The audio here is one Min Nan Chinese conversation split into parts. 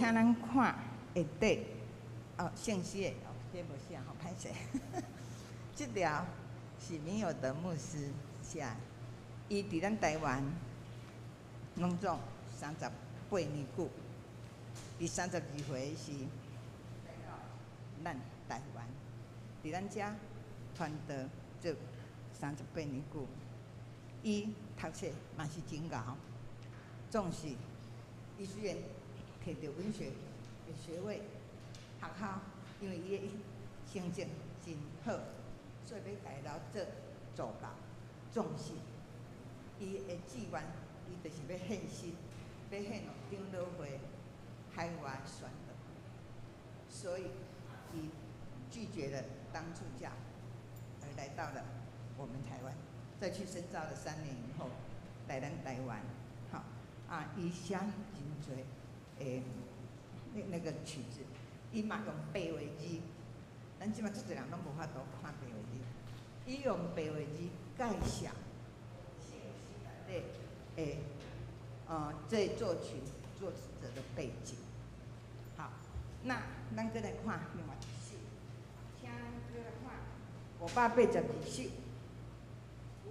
請咱看下底哦，聖詩的哦，這無寫吼，歹勢。這條是米爾德牧師寫的，伊佇咱台灣攏總38年久，伊32歲時來到咱台灣，佇咱遮傳道做三十八年久。伊讀冊嘛是真𠢕，總是伊雖然摕著文學的學位，學校因為伊的成績真好，所以欲共伊留做助教。總是伊的志願，伊就是欲獻身，欲獻予長老會海外宣道，所以伊拒絕了當助教，而來到了我們台灣。再去深造了3年以後，來咱台灣，吼啊，伊寫真濟的那個曲子，伊嘛用白話字，咱這馬足濟人攏無法度看白話字，伊用白話字介紹聖詩內底這作曲作詞者的背景。好，那咱閣來看另外一首，請咱閣來看582首。582，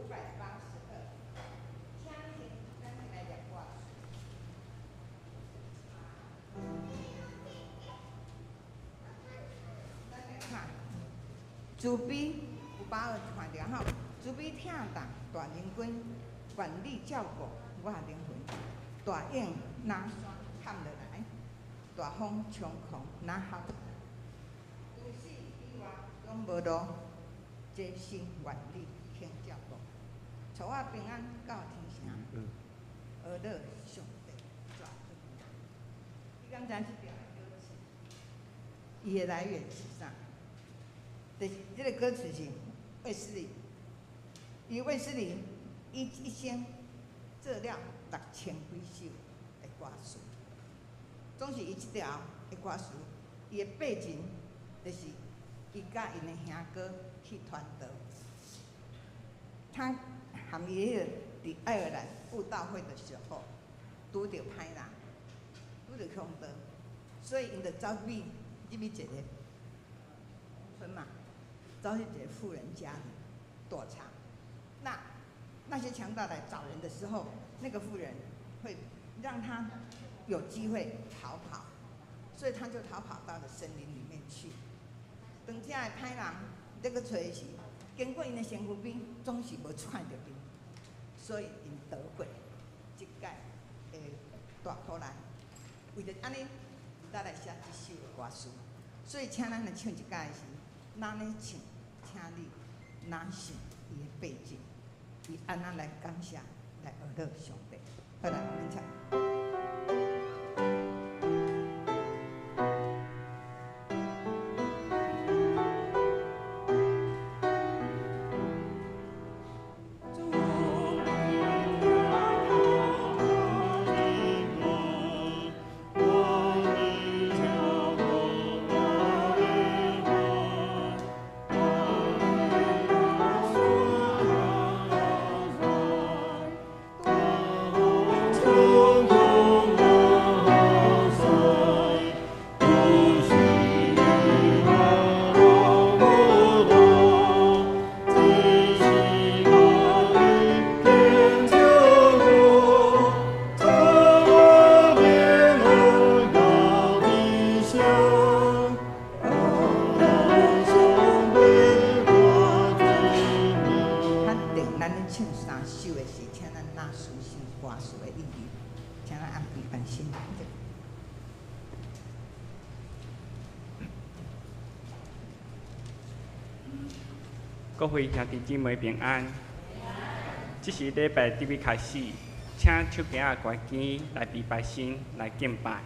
請先咱先來念歌詞。咱來看，慈悲582看著吼，慈悲疼痛大仁君，願你照顧我靈魂，大湧若山坎落來，大風衝狂若吼，除此以外攏無路，這生願你肯照顧，帶我平安到天城，阿樂上帝大尊榮。你敢知影這條歌詞？伊的來源是啥？就是這個歌詞是衛斯理，伊衛斯理伊一生做了6000幾首的歌詞，總是伊這條的歌詞，伊的背景就是伊佮𪜶的兄哥去傳道。他含伊彼個佇愛爾蘭布道會的時候，拄著歹人，拄著強盜，所以𪜶就走去入去一個村嘛，走去一個富人家裡躲藏。那些強盜來找人的時候，那個婦人會讓他有機會逃跑，所以他就逃跑到了森林裡面去。當這个歹人咧去揣時，經過𪜶的身軀邊，總是無揣著𪜶，所以𪜶得過這擺的大苦難。為著按呢，咱來寫這首的歌詞。所以，請咱來唱這擺的時，咱咧唱，請你若想伊的背景，伊按怎來感謝，來阿樂上帝。好來，我們唱。各位兄弟姊妹平安。這是禮拜準備開始，請手機仔關機，來禮拜先來敬拜。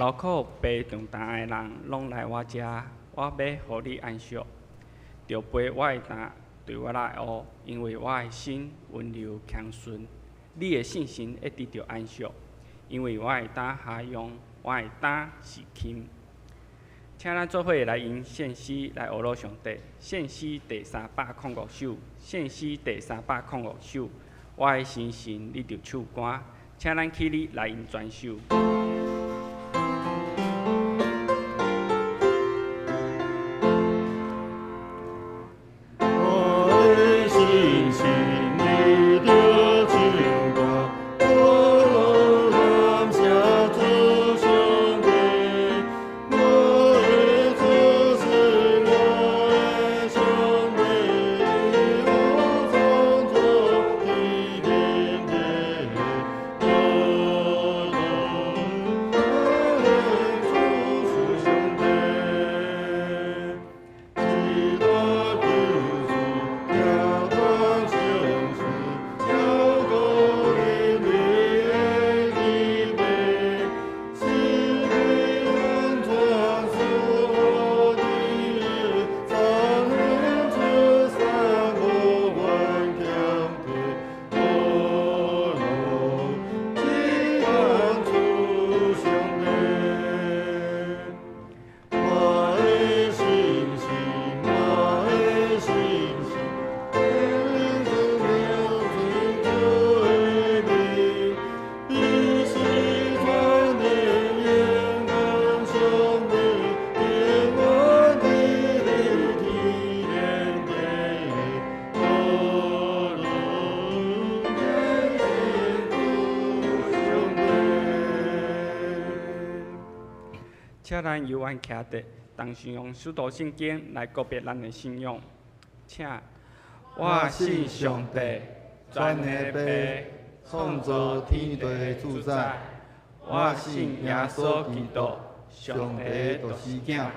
勞苦背重擔的人，攏來我遮，我欲予你安息。著背我的擔，對我來學，因為我的心溫柔謙遜。你的信心會得著安息，因為我的擔下用，我的擔是輕。請咱做伙來用聖詩來學老上帝。聖詩第305首，聖詩第305首，我的心神你著手竿，請咱起立來用全首。請咱猶原徛佇，同時用使徒信經來告別咱的信仰。請，我信上帝，全能的父，創造天地的主宰。我信耶穌基督，上帝的獨生囝，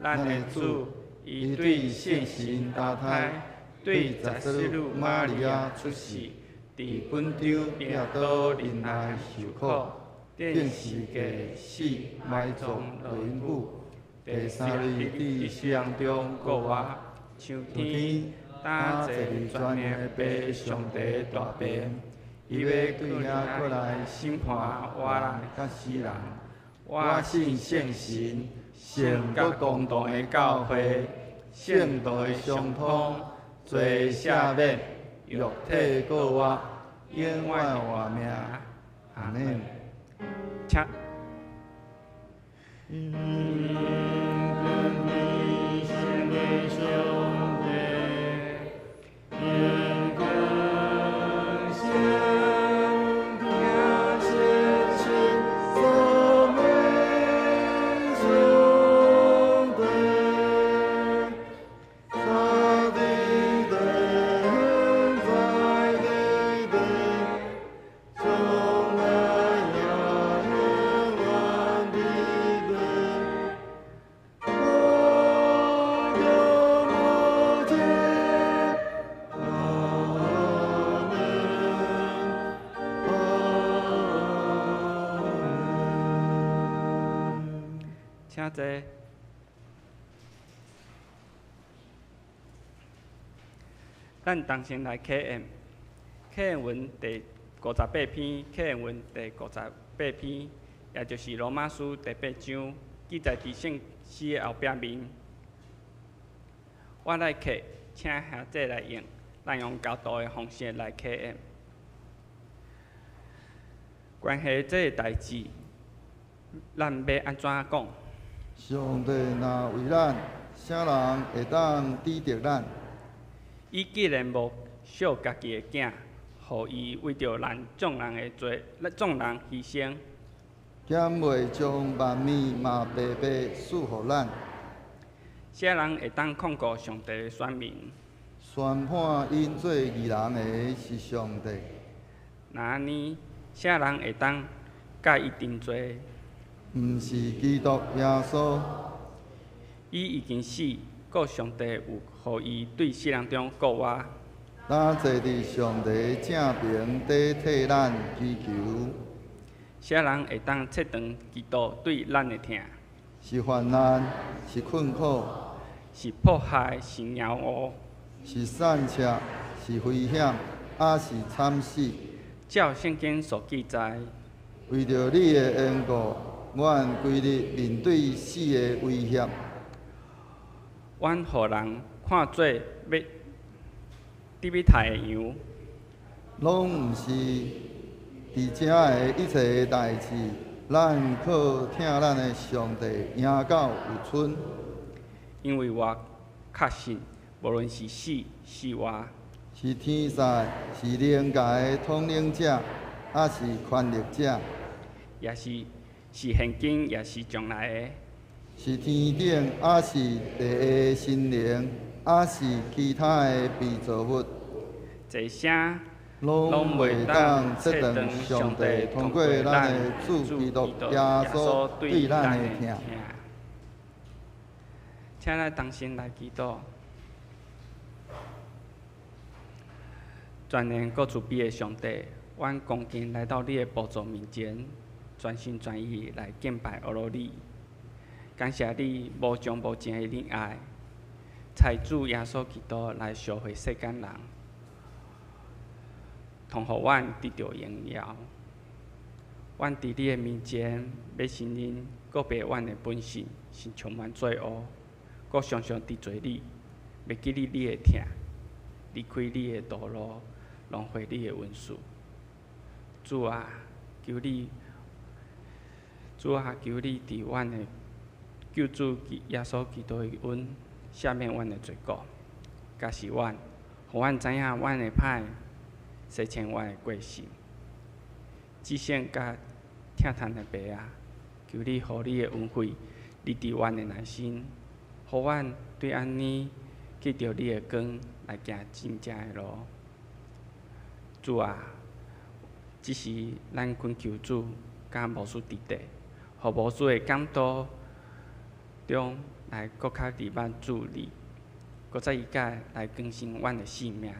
咱的主，伊對聖神投胎，對十四女瑪利亞出世，佇本丟彼拉多忍耐受苦。釘十架死，埋葬落陰府，第三日佇死人中復活，上天，擔坐佇全能的父上帝大邊，伊欲對遐閣來審判活人佮死人。我信聖神，聖閣公同的教會，聖徒的相通，罪赦免，肉體復活，永遠活命。阿們。請。請坐。咱同先來啟言，啟言文第58篇，啟言文第58篇，也就是羅馬書第八章，記載佇聖詩的後壁面。我來啟，請兄弟來應，咱用交道的方式來啟言。關係這个代誌，咱欲按怎講？上帝若為咱，啥人會當抵擋咱？伊既然無惜家己的囝，予伊為著咱眾人的罪，眾人犧牲，敢袂將萬物嘛白白賜予咱？啥人會當控告上帝的選民？宣判𪜶做義人的是上帝。若按呢，啥人會當共伊定罪？毋是基督耶穌。伊已經死，閣上帝有予伊對死人中復活。擔坐佇上帝正爿底替咱祈求。啥人會當切斷基督對咱的疼？是患難，是困苦，是迫害，是枵餓，是散赤，是危險，抑是慘死？照聖經所記載，為著你的緣故，阮規日面對死的威脅。阮予人看做欲得欲刣的羊。攏毋是，佇遮的一切代誌，咱靠疼咱的上帝贏到有賰。因為我確信，無論是死是活，是天使，是靈界的統領者，抑是權力者，抑是現今，抑是將來的，是天頂，抑是地下神靈，抑是其他的被造物，這些攏袂當切斷上帝通過咱的主基督耶穌對咱的疼。請咱同心來祈禱。全能閣慈悲的上帝，阮恭敬來到你的寶座面前，全心全意來敬拜阿羅你。感謝你無盡無盡的仁愛，差主耶穌基督來贖回世間人，通予阮得著榮耀。阮佇你的面前，欲承認告白阮的本性是充滿罪惡，閣常常得罪你，袂記得你的疼，離開你的道路，浪費你的恩賜。主啊，求你，主啊，求你佇阮的救主耶穌基督的恩赦免阮的罪過，教示阮，予阮知影阮的歹，洗清阮的過失。至聖佮疼嘆的爸啊，求你予你的恩惠臨佇阮的內心，予阮對按呢去著你的光來行真正的路。主啊，這是咱懇求主佮牧師弟弟，予牧師的講道中來閣較認捌主你，閣再一擺來更新阮的生命，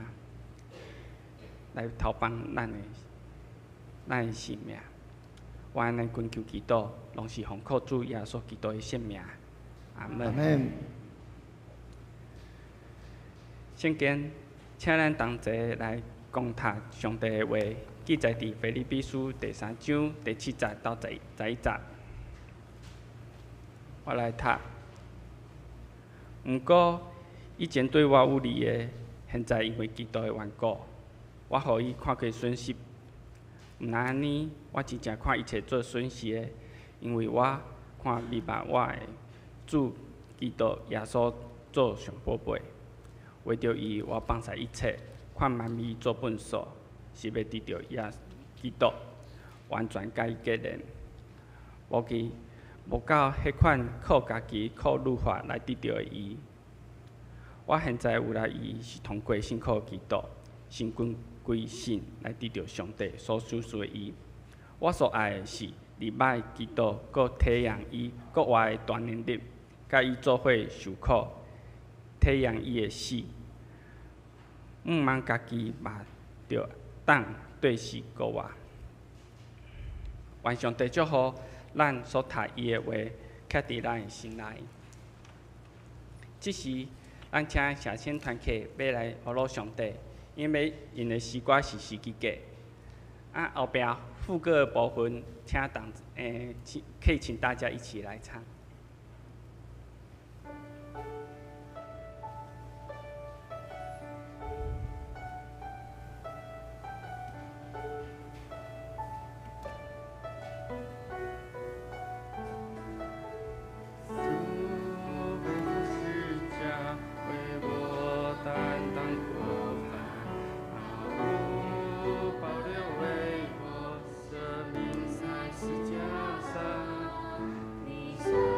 來投放咱的生命。我按呢懇求祈禱，攏是奉靠主耶穌基督的聖名。阿門。阿們。聖經，請咱同齊來共讀上帝的話，記載佇腓立比書第三章第七節到11節。我來讀。毋過以前對我有利的，現在因為基督的緣故，我予伊看做損失。毋但按呢，我真正看一切做損失的，因為我看明白我的主基督耶穌做上寶貝。為著伊，我放捨一切，看萬物做糞掃，是欲得著耶基督，完全佮伊結連。無其無到彼款靠家己、靠律法來得著的義。我現在有來伊是通過信靠基督，是根據信來得著上帝所賞賜的義。我所愛的是認捌基督，閣體驗伊國外的大能力，佮伊做伙受苦，體驗伊的死。毋通家己嘛著當對死閣活。願上帝祝福咱所讀伊的話，徛佇咱的心內。這時，咱請社青團契欲來呵咾上帝，𪜶欲用的詩歌是時機過。啊，後壁副歌的部分，請同請可以請大家一起來唱。你。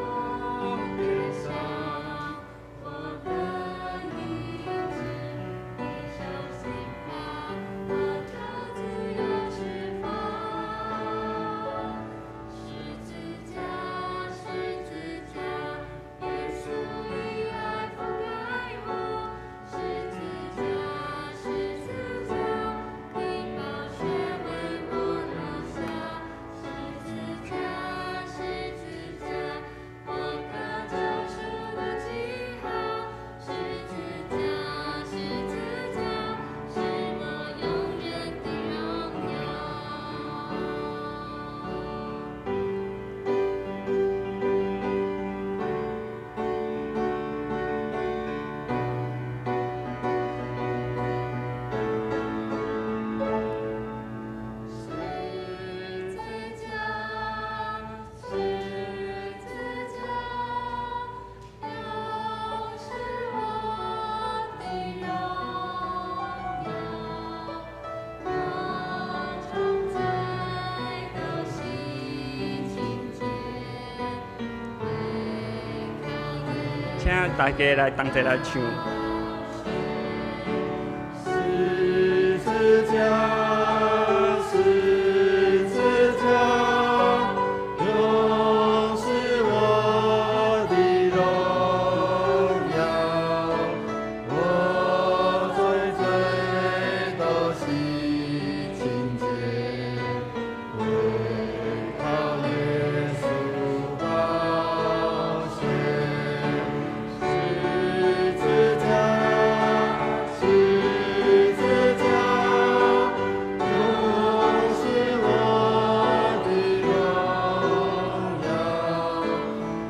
請大家來同齊來唱。十字架，十字架，永是我的榮耀。我罪罪都洗清潔，唯靠耶穌寶血。十字架，十字架，永是我的榮耀。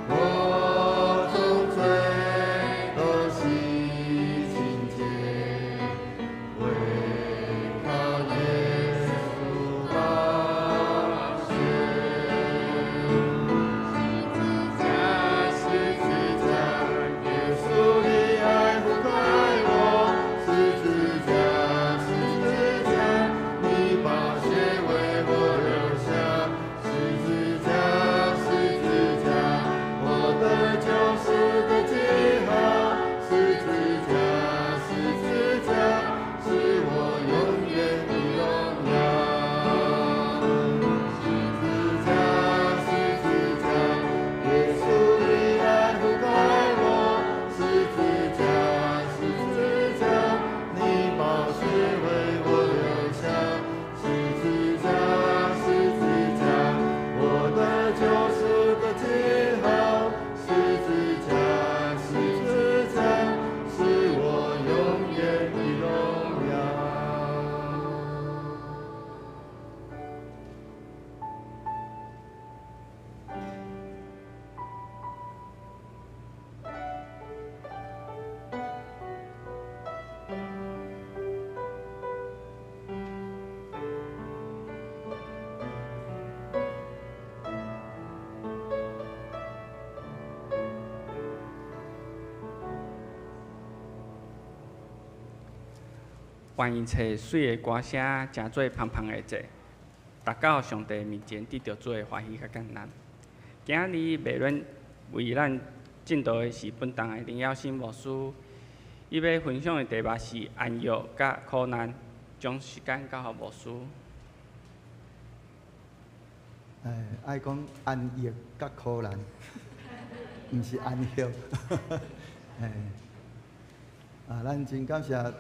我從罪都洗清潔，唯靠耶穌寶血。十字架，耶穌的愛覆蓋我。十字架，十字架，你寶血為我流下。十字架，十字架，我得救贖的記號。十字架，十字架，是我永遠的榮耀。十字架，十字架，耶穌的愛覆蓋我。十字架，十字架，你寶血為我流下。十字架，十字架，我得救贖的記號。十字架，十字架，是我永遠的榮耀。願意揣媠的歌聲，成做芳芳的祭，達到上帝面前得著主的歡喜佮感恩。今仔日袂論為咱證道的是本堂的林耀新牧師，伊欲分享的題目是安息佮苦難，將時間交予牧師。愛講安逸佮苦難，毋是安息。咱真感謝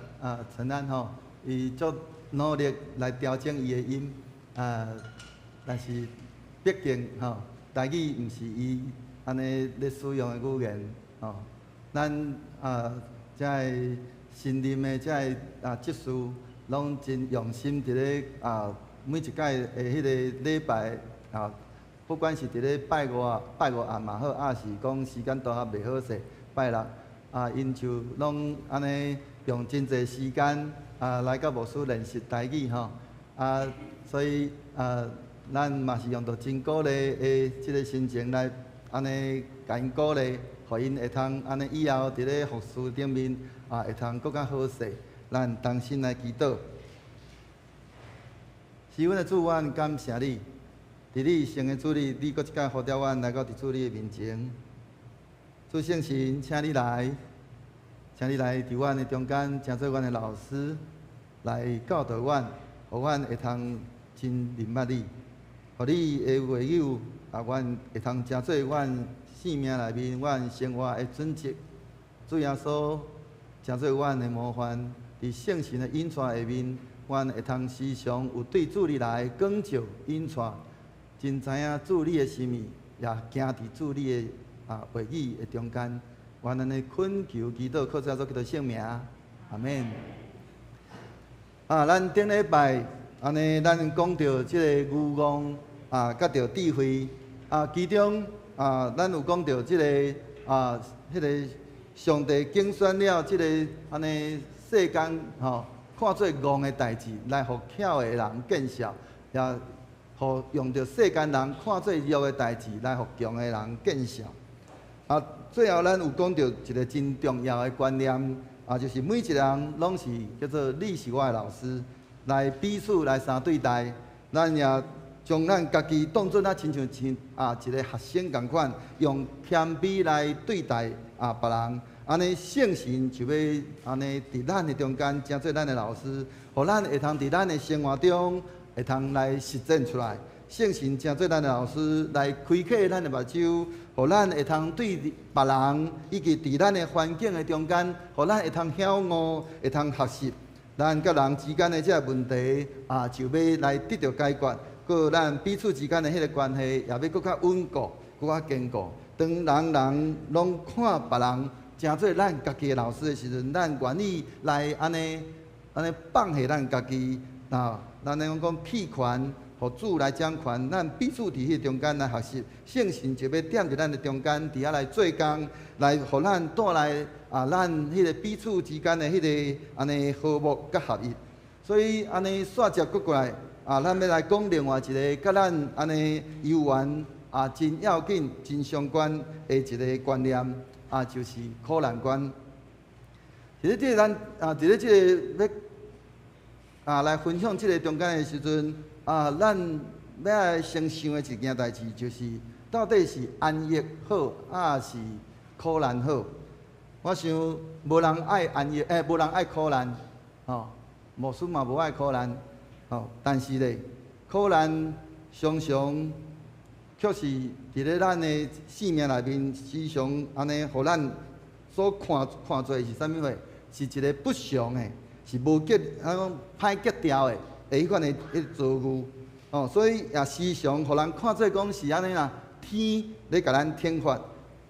陳安吼，伊足努力來調整伊的音，但是畢竟吼，台語毋是伊按呢咧使用的語言吼。咱遮个新任的遮个執事，攏真用心佇咧每一擺的彼个禮拜不管是佇咧拜五拜五暗嘛好，抑是講時間拄合袂好勢，拜六。𪜶就攏按呢用真濟時間來佮牧師練習台語吼，所以咱嘛是用著真鼓勵的這个心情來按呢共𪜶鼓勵，予𪜶會通按呢以後佇咧服事頂面會通閣較好勢。咱同心來祈禱。是阮的主，阮感謝你，佇你聖的主日，你閣一擺呼召阮來到佇主你的面前。主聖神，請你來，請你來佇阮的中間，成做阮的老師，來教導阮，予阮會通真認捌你，予你的話語阮會通成做阮生命內面、阮生活的準則。主耶穌，成做阮的模範，佇聖神的引帶下面，阮會通時常有對主你來光照引帶，真知影主你的心意，也行佇主你的話語的中間，願咱的懇求祈禱，靠主耶穌基督聖名，阿們。咱頂禮拜按呢，咱講著這个愚戇佮著智慧其中咱有講著這个彼个上帝揀選了這个按呢世間吼看做戇的代誌，來予巧的人見笑，也予用著世間人看做弱的代誌，來予強的人見笑。最後咱有講著一个真重要的觀念，就是每一个人攏是叫做你是我的老師，來彼此來相對待。咱也將咱家己當做咱親像像一个學生仝款，用謙卑來對待別人。按呢聖神就欲按呢佇咱的中間，成做咱的老師，予咱會通佇咱的生活中會通來實踐出來。聖神成做咱的老師，來開啟咱的目睭，予咱會通對別人以及佇咱的環境的中間，予咱會通曉悟，會通學習。咱佮人之間的這个問題就欲來得著解決。閣咱彼此之間的彼个關係，也欲閣較穩固，閣較堅固。當人人攏看別人成做咱家己的老師的時陣，咱願意來按呢按呢放下咱家己，咱咧講棄權，予主來掌權，咱彼此佇彼个中間來學習，聖神就欲踮佇咱的中間，佇遐來做工，來予咱帶來咱彼个彼此之間的彼个按呢和睦佮合一。所以按呢煞接閣過來，咱欲來講另外一个佮咱按呢有緣真要緊、真相關的一个觀念，就是苦難觀。佇咧這个咱佇咧這个欲來分享這个中間的時陣，咱欲來先想的一件代誌，就是到底是安逸好，抑是苦難好？我想無人愛安逸，無人愛苦難，吼，牧師嘛無愛苦難，吼。但是咧，苦難常常卻是佇咧咱的生命內面，時常按呢，予咱所看看做是啥物貨？是一个不祥的，是無結，講歹結調的，彼款的彼遭遇，哦，所以也時常予人看做講是按呢啦，天咧共咱懲罰。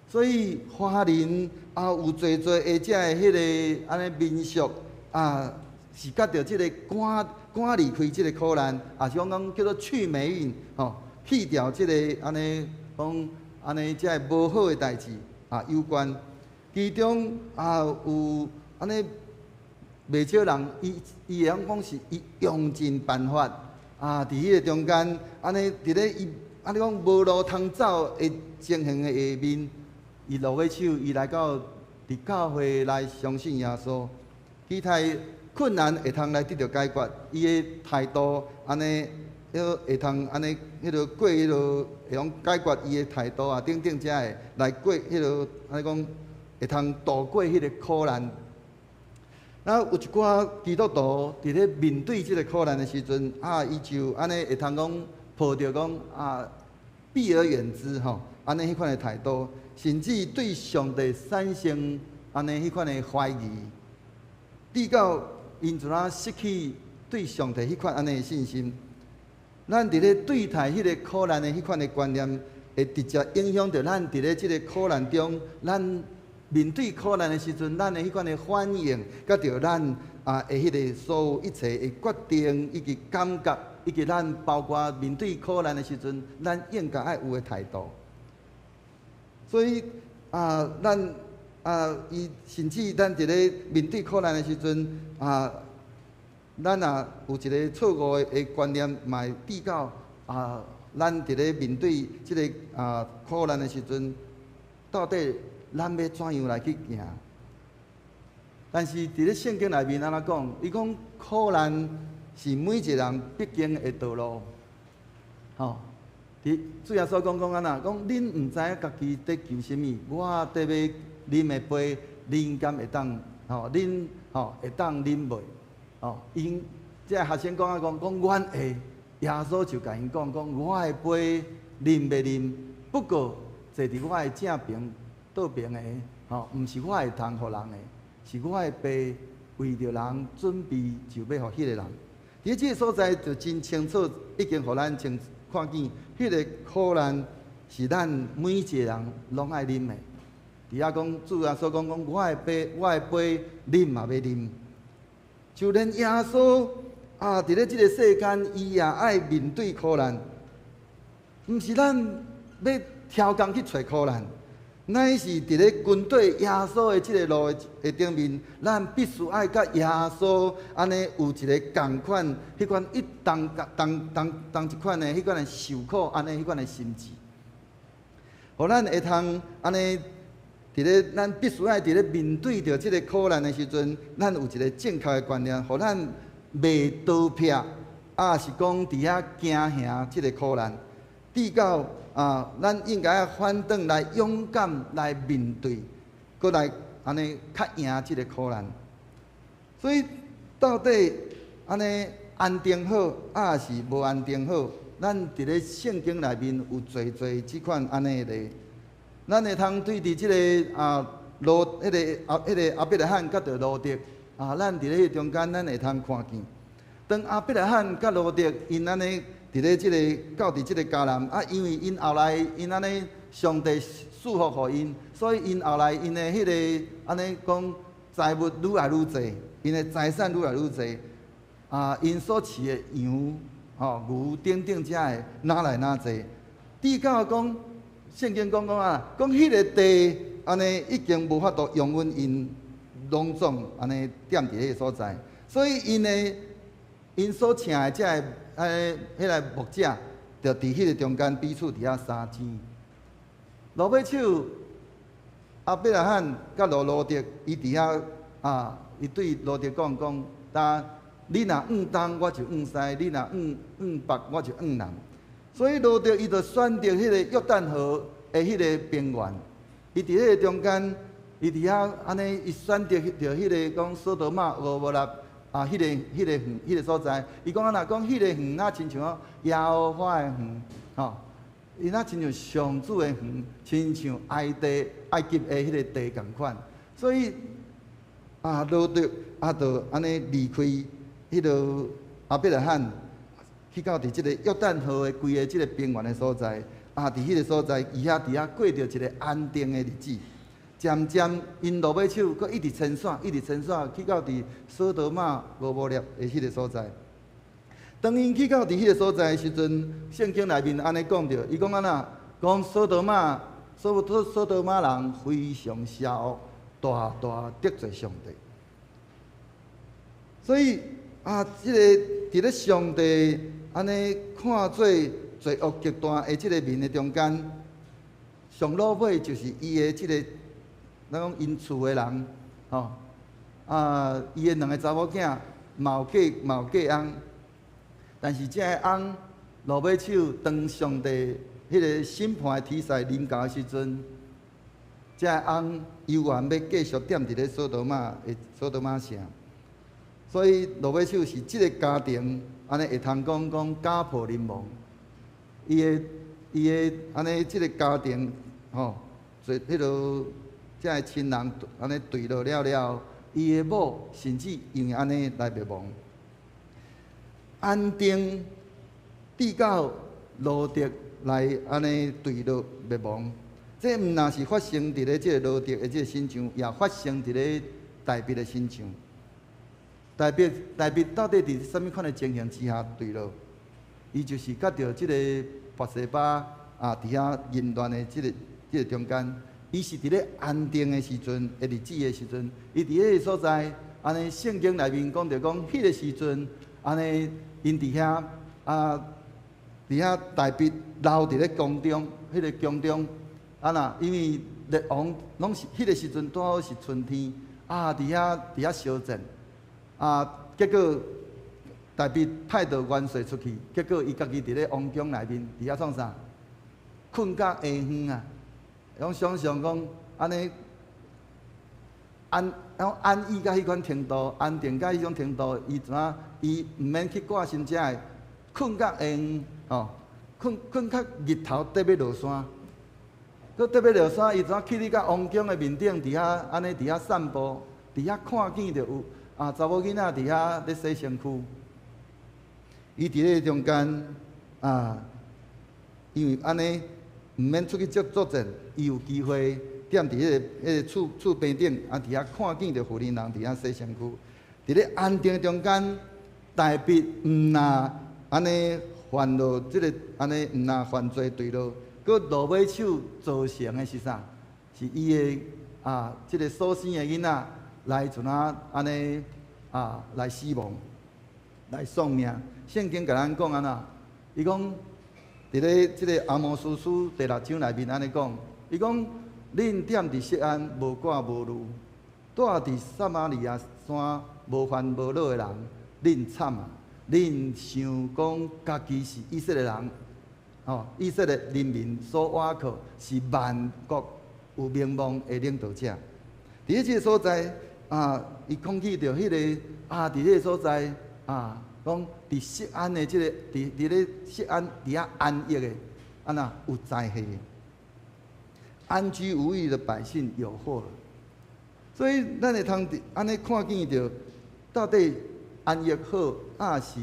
所以華人有濟濟的這个彼个按呢民俗，是佮著這个趕趕離開這个苦難，也是講講叫做去霉運，吼，去掉這个按呢講按呢這个無好的代誌有關。其中有按呢袂少人，伊伊會曉講是伊用盡辦法佇彼个中間，按呢佇咧伊按呢講無路通走的情形的下面，伊落尾手，伊來到佇教會來相信耶穌，其他困難會通來得著解決，伊的態度按呢，彼會通按呢，彼个過彼个會用解決伊的態度等等，才會來過彼个按呢講會通度過彼个苦難。啊，有一寡基督徒佇咧面對這个苦難的時陣，伊就按呢會通講抱著講避而遠之吼，按呢彼款的態度，甚至對上帝產生按呢彼款的懷疑，直到𪜶陣仔失去對上帝彼款按呢的信心。咱佇咧對待彼个苦難的彼款的觀念，會直接影響著咱佇咧這个苦難中，咱面對苦難的時陣，咱的彼款的反應，佮著咱的彼个所有一切的決定以及感覺，以及咱包括面對苦難的時陣，咱應該愛有的態度。所以咱伊甚至咱佇咧面對苦難的時陣，咱若有一个錯誤的觀念，嘛會比較咱佇咧面對這个苦難的時陣，到底咱欲怎樣來去行？但是佇咧聖經內面按怎講？伊講苦難是每一个人必經的道路。吼，佇主耶穌講講按怎？講恁毋知影家己佇求啥物，我佇欲啉的杯，恁敢會當？吼，恁吼會當啉袂？吼，𪜶這个學生講啊講講，阮會。耶穌就共𪜶講講，我的杯啉欲啉，不過坐佇我的正爿倒爿的，吼，毋是我會通予人的，是我的爸為著人準備，就欲予彼个人。佇這个所在就真清楚，已經予咱清看見，彼个苦難是咱每一個人攏愛啉的。佇遐講，主耶穌講講，我的杯，我的杯，恁嘛欲啉。就連耶穌佇咧這个世間，伊也愛面對苦難，毋是咱欲挑工去揣苦難。乃是佇咧跟綴耶穌的這个路的頂面，咱必須愛佮耶穌按呢有一个仝款，彼款一同同同同一款的彼款的受苦，按呢彼款的心志，予咱會通按呢佇咧咱必須愛佇咧面對著這个苦難的時陣，咱有一个正確的觀念，予咱袂逃避，抑是講佇遐驚嚇這个苦難，直到啊，咱應該反轉來勇敢來面對，閣來按呢較贏這个苦難。所以到底按呢安定好，抑是無安定好？咱佇咧聖經內面有濟濟這款按呢的例，咱會通對佇這个啊羅彼个阿彼个亞伯拉罕佮著羅得啊，咱佇咧彼中間，咱會通看見，當亞伯拉罕佮羅得𪜶按呢佇咧這个到佇這个迦南啊，因為𪜶後來𪜶按呢上帝賜福予𪜶，所以𪜶後來𪜶的彼个按呢講財物愈來愈濟，𪜶的財產愈來愈濟啊，𪜶所飼的羊、吼牛等等遮的，愈來愈濟。直到講聖經講講啊，講彼个地按呢已經無法度容忍𪜶攏總按呢踮佇彼个所在，所以𪜶的𪜶所請的這个彼个牧者，就佇彼个中間彼此佇遐相爭。落尾手，亞伯拉罕佮羅羅得，伊佇遐啊，伊對羅得講講，但你若向東，我就向西；你若向向北，我就向南。所以羅得伊就選擇彼個約旦河的彼个平原，伊佇彼个中間，伊佇遐按呢，伊選擇著彼个講索多瑪、蛾摩拉啊，彼个園、彼个所在。伊講啊，若講彼个園，若親像耶和華的園，吼，伊若親像上主的園，親像埃地、埃及的彼个地仝款。所以啊，羅得啊，就按呢離開彼个亞伯拉罕，去到佇這个約旦河的規个這个平原的所在，啊，佇彼个所在，伊遐佇遐過著一个安定的日子。漸漸，𪜶落尾手，閣一直遷徙，一直遷徙，去到佇索多瑪、蛾摩拉的彼个所在。當𪜶去到佇彼个所在的時陣，聖經內面按呢講著，伊講按怎？講索多瑪、索索多瑪人非常邪惡，大大得罪上帝。所以啊，這个佇咧上帝按呢看做罪惡極大的這个面的中間，上落尾就是伊的這个，咱講𪜶厝的人，吼啊，伊的兩个查某囝嘛有嫁嘛有嫁翁，但是這个翁落尾手，當上帝彼個審判的天使臨到的時陣，這个翁猶原欲繼續踮佇咧索多瑪的索多瑪城，所以落尾手是這个家庭按呢會通講講家破人亡，伊的伊的按呢這个家庭吼，做彼个。這个親人按呢墜落了了，伊的某甚至因為按呢來滅亡。安定直到羅得來按呢墜落滅亡，這毋但是發生佇咧這个羅得的這个身上，也發生佇咧大衛的身上。大衛大衛到底佇啥物款的情形之下墜落？伊就是佮著這个拔示巴啊，佇遐淫亂的這个這个中間。伊是佇咧安定的時陣，的日子的時陣，伊佇彼个所在，按呢聖經內面講著講，彼个時陣，按呢𪜶佇遐啊，佇遐大衛留佇咧宮中，彼个宮中，啊若因為列王攏是彼个時陣拄好是春天，啊，佇遐佇遐相戰，啊，結果大衛派著元帥出去，結果伊家己佇咧王宮內面，佇遐創啥？睏甲下昏啊！攏想像講按呢安，講安逸到彼款程度，安定到彼種程度，伊怎啊？伊毋免去掛心遮个，睏甲下昏吼，睏睏較日頭綴欲落山，閣綴欲落山，伊怎啊去你到王宮的面頂，佇遐按呢佇遐散步，佇遐看見著有啊查某囡仔佇遐咧洗身軀，伊佇咧中間啊，因為按呢。毋免出去作作戰，伊有機會踮佇彼个彼个厝厝邊頂，啊，佇遐看見著婦人佇遐洗身軀。佇咧安定中間，大衛毋若按呢犯落這个按呢毋若犯罪墜落，閣落尾手造成的是啥？是伊的啊，這个所生的囡仔來怎啊按呢啊來死亡，來喪命。聖經共咱講按怎？伊講。佇咧這个阿摩司書第六章內面按呢講，伊講：恁踮佇錫安無掛無慮，住佇撒瑪利亞山無煩無惱的人，恁慘啊！恁想講家己是以色列人，吼，以色列人民所倚靠是萬國有名望的領導者。佇咧這个所在啊，伊講起著彼个啊，佇彼个所在啊，講佇錫安的這个，佇咧錫安佇遐安逸的，按怎有災禍？安居無虞的百姓有禍了。所以咱會通佇按呢看見著，到底安逸好，抑是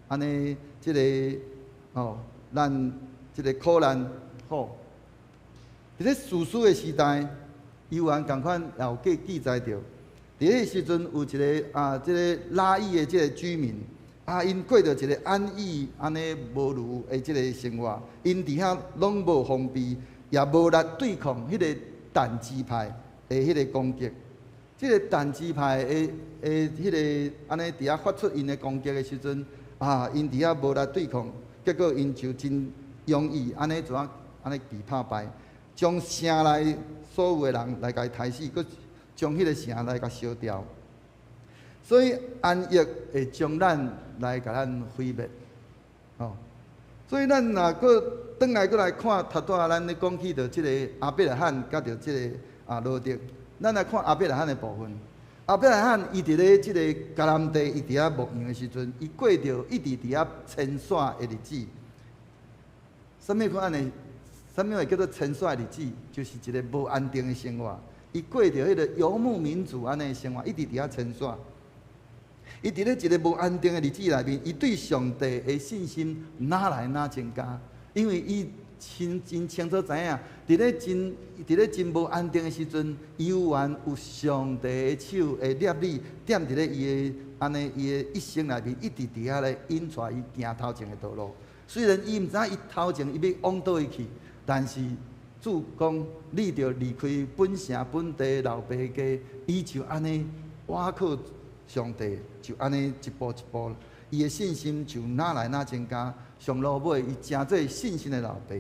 按呢這个哦，咱這个苦難好？佇咧士師的時代，猶原仝款也有記載著，佇彼个時陣有一个啊，這个拉億的這个居民，啊，𪜶過著一个安逸按呢無慮的這个生活，𪜶佇遐攏無防備，也無力對抗彼个但支派的彼个攻擊。這个但支派的彼个按呢佇遐發出𪜶的攻擊的時陣，啊，𪜶佇遐無力對抗，結果𪜶就真容易按呢怎按呢被拍敗，將城內所有的人來共伊刣死，閣將彼个城來共燒掉。所以安逸會將咱來共咱毀滅，吼。所以咱若閣轉來閣來看，頭拄仔咱咧講起著這个亞伯拉罕佮著這个啊羅得，咱來看亞伯拉罕的部分。亞伯拉罕伊佇咧這个迦南地，伊佇遐牧羊的時陣，伊過著一直佇遐遷徙的日子。啥物款的？啥物會叫做遷徙的日子？就是一个無安定的生活。伊過著彼个游牧民族按呢的生活，一直佇遐遷徙。伊佇咧一个無安定的日子內面，伊對上帝的信心哪來哪增加？因為伊真清楚知影，佇咧真無安定的時陣，猶原有上帝的手的攝理，踮佇咧伊的按呢伊的一生內面，一直佇遐咧引帶伊行頭前的道路。雖然伊毋知影伊頭前伊欲往佗位去，但是主講你著離開本城本地老爸家，伊就按呢倚靠上帝，就按呢一步一步，伊的信心就哪來哪增加。上落尾，伊成做信心的老爸。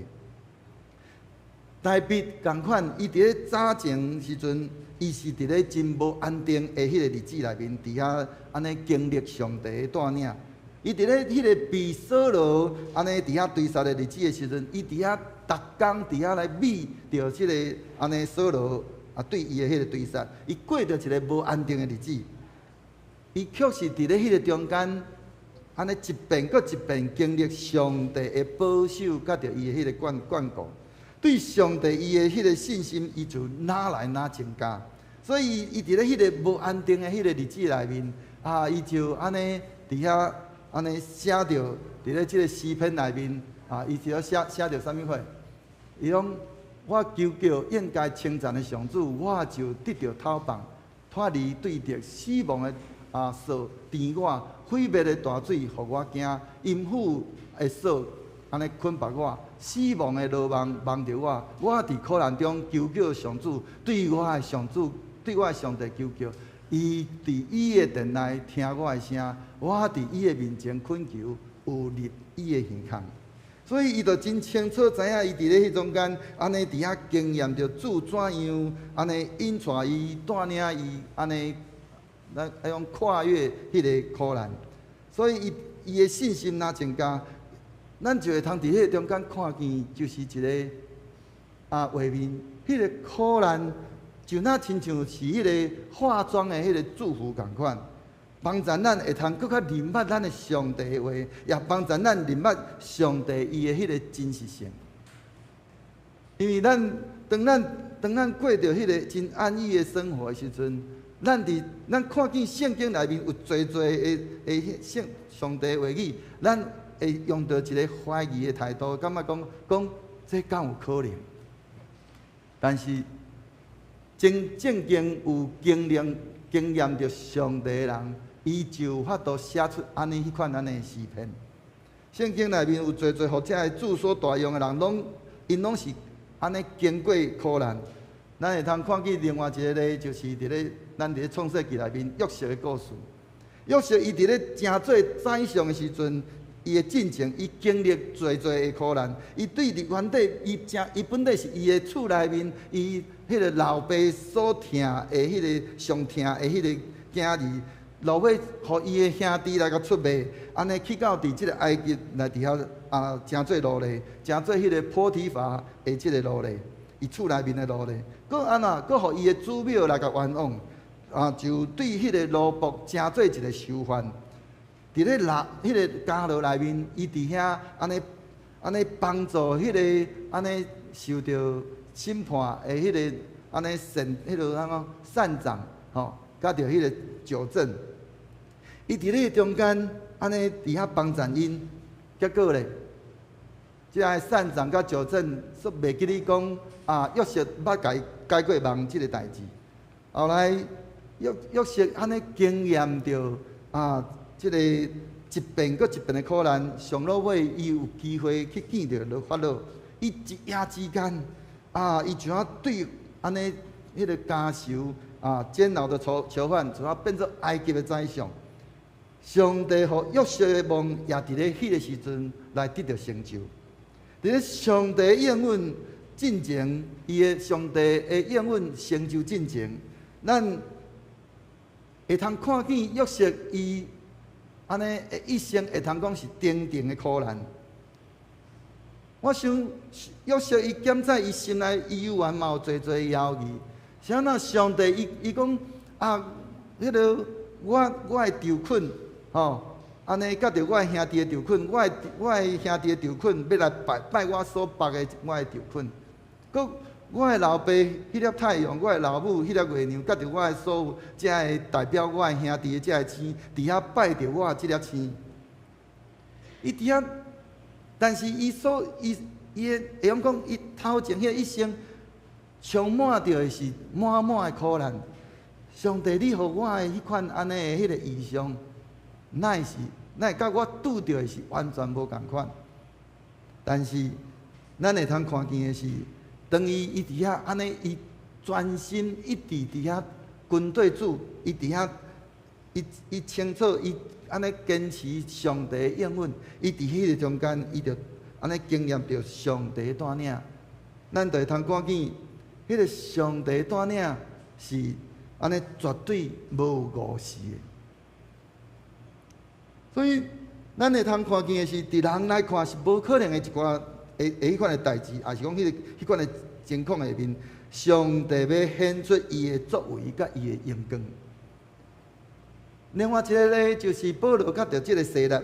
大衛仝款，伊佇咧早前時陣，伊是佇咧真無安定的彼个日子內面，佇遐按呢經歷上帝的帶領。伊佇咧彼个被掃羅按呢佇遐追殺的日子的時陣，伊佇遐逐工佇遐來避著這个按呢掃羅啊對伊的彼个追殺，伊過著一个無安定的日子。伊確實佇咧彼个中間，按呢一遍閣一遍經歷上帝的保守，佮著伊的彼个眷顧，對上帝伊的彼个信心，伊就哪來哪增加。所以伊佇咧彼个無安定的彼個日子內面，啊，伊就按呢佇遐按呢寫著，佇咧這个詩篇內面，啊，伊就寫著啥物貨？伊講我求叫應該稱讚的上主，我就得著透放，脫離對敵死亡的啊索纏我，毀滅的大水予我驚，陰府的索按呢捆縛我，死亡的羅網網著我，我佇苦難中求叫上主，對我的上主，對我的上帝求叫，伊佇伊的殿內聽我的聲，我佇伊的面前懇求，有入伊的耳孔。所以伊就真清楚知影，伊佇咧彼中間，按呢佇遐經驗著主怎樣，按呢引帶伊帶領伊，按呢來愛講跨越彼个苦難。所以伊伊的信心若增加，咱就會通佇彼个中間看見，就是一个啊畫面，彼个苦難就若親像是彼个化妝的彼个祝福仝款，幫助咱會通閣較認捌咱的上帝的話，也幫助咱認捌上帝伊的彼个真實性。因為咱當咱過著彼個真安逸的生活的時陣，咱佇咱看見聖經內面有濟濟的聖上帝的話語，咱會用著一个懷疑的態度，感覺講這敢有可能？但是真正經有經驗著上帝的人，伊就有法度寫出按呢彼款按呢的詩篇。聖經內面有濟濟予遮的主所大用的人，攏𪜶攏是按呢經過苦難。咱會通看見另外一个例，就是佇咧咱佇咧創世記內面約瑟的故事。約瑟伊佇咧成做宰相的時陣，伊的進程，伊經歷濟濟的苦難。伊對佇原底，伊正伊本底是伊的厝內面，伊彼个老爸所疼的彼个上疼的彼个囝兒，落尾，予伊的兄弟來共出賣，按呢去到佇這个埃及來佇遐啊，成做奴隸，成做彼个波提乏的這个奴隸，伊厝內面的奴隸。閣按怎？閣予伊的祖母來共冤枉，啊，就對彼个奴僕成做一个囚犯。佇咧牢彼个監牢內面，伊佇遐按呢按呢幫助彼个按呢受著審判的彼个按呢善彼个按怎膳長吼，佮著彼个酒政。伊佇咧中間按呢佇遐幫贊𪜶，結果咧，這个膳長佮酒政煞袂記得講啊，約瑟捌共伊解過夢這个代誌。後來約瑟按呢經驗著啊，這个一遍閣一遍的苦難，上落尾伊有機會去見著法老。伊一夜之間啊，伊就怎對按呢彼个監囚啊，監牢的囚犯，就怎變做埃及的宰相。上帝予約瑟的夢也佇咧彼个時陣來得著成就。佇咧上帝應允進前，伊的上帝的應允成就進前，咱會通看見約瑟伊按呢一生會通講是重重的苦難。我想約瑟伊檢查伊心內伊猶原嘛有濟濟猶疑，是按怎上帝伊講啊，彼个我的舅舅吼，按呢佮著我的兄弟的舅舅，我的兄弟的舅舅欲來拜拜我所縛的我的舅舅，閣我的老爸彼粒太陽，我的老母彼粒月亮，佮著我的所有這个代表我的兄弟的這个星，佇遐拜著我這粒星。伊佇遐，但是伊所伊伊的會用講，伊頭前彼一生充滿著的是滿滿的苦難。上帝，你予我的彼款按呢的彼个異象，哪會是？哪會佮我拄著的是完全無仝款？但是，咱會通看見的是，當伊佇遐按呢，伊專心一致佇遐跟綴主，伊佇遐，伊清楚，伊按呢堅持上帝的應允，伊佇彼个中間，伊就按呢經驗著上帝的帶領。咱就會通看見，彼个上帝的帶領是按呢絕對無誤事的。所以，咱會通看見的是，佇人來看是無可能的一寡的彼款的代誌，抑是講彼款的情況下面，上帝欲顯出伊的作為佮伊的榮光。另外一个咧，就是保羅佮著這个西拉，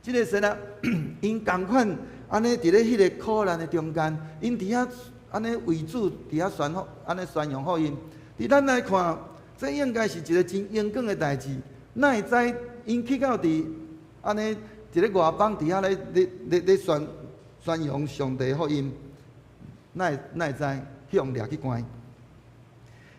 這个西拉，𪜶仝款按呢佇咧彼个苦難的中間，𪜶佇遐按呢為主佇遐宣按呢宣揚福音。佇咱來看，這應該是一个真勇敢的代誌。哪會知𪜶去到佇按呢一个外邦佇遐咧宣揚上帝福音，哪會知去予掠去關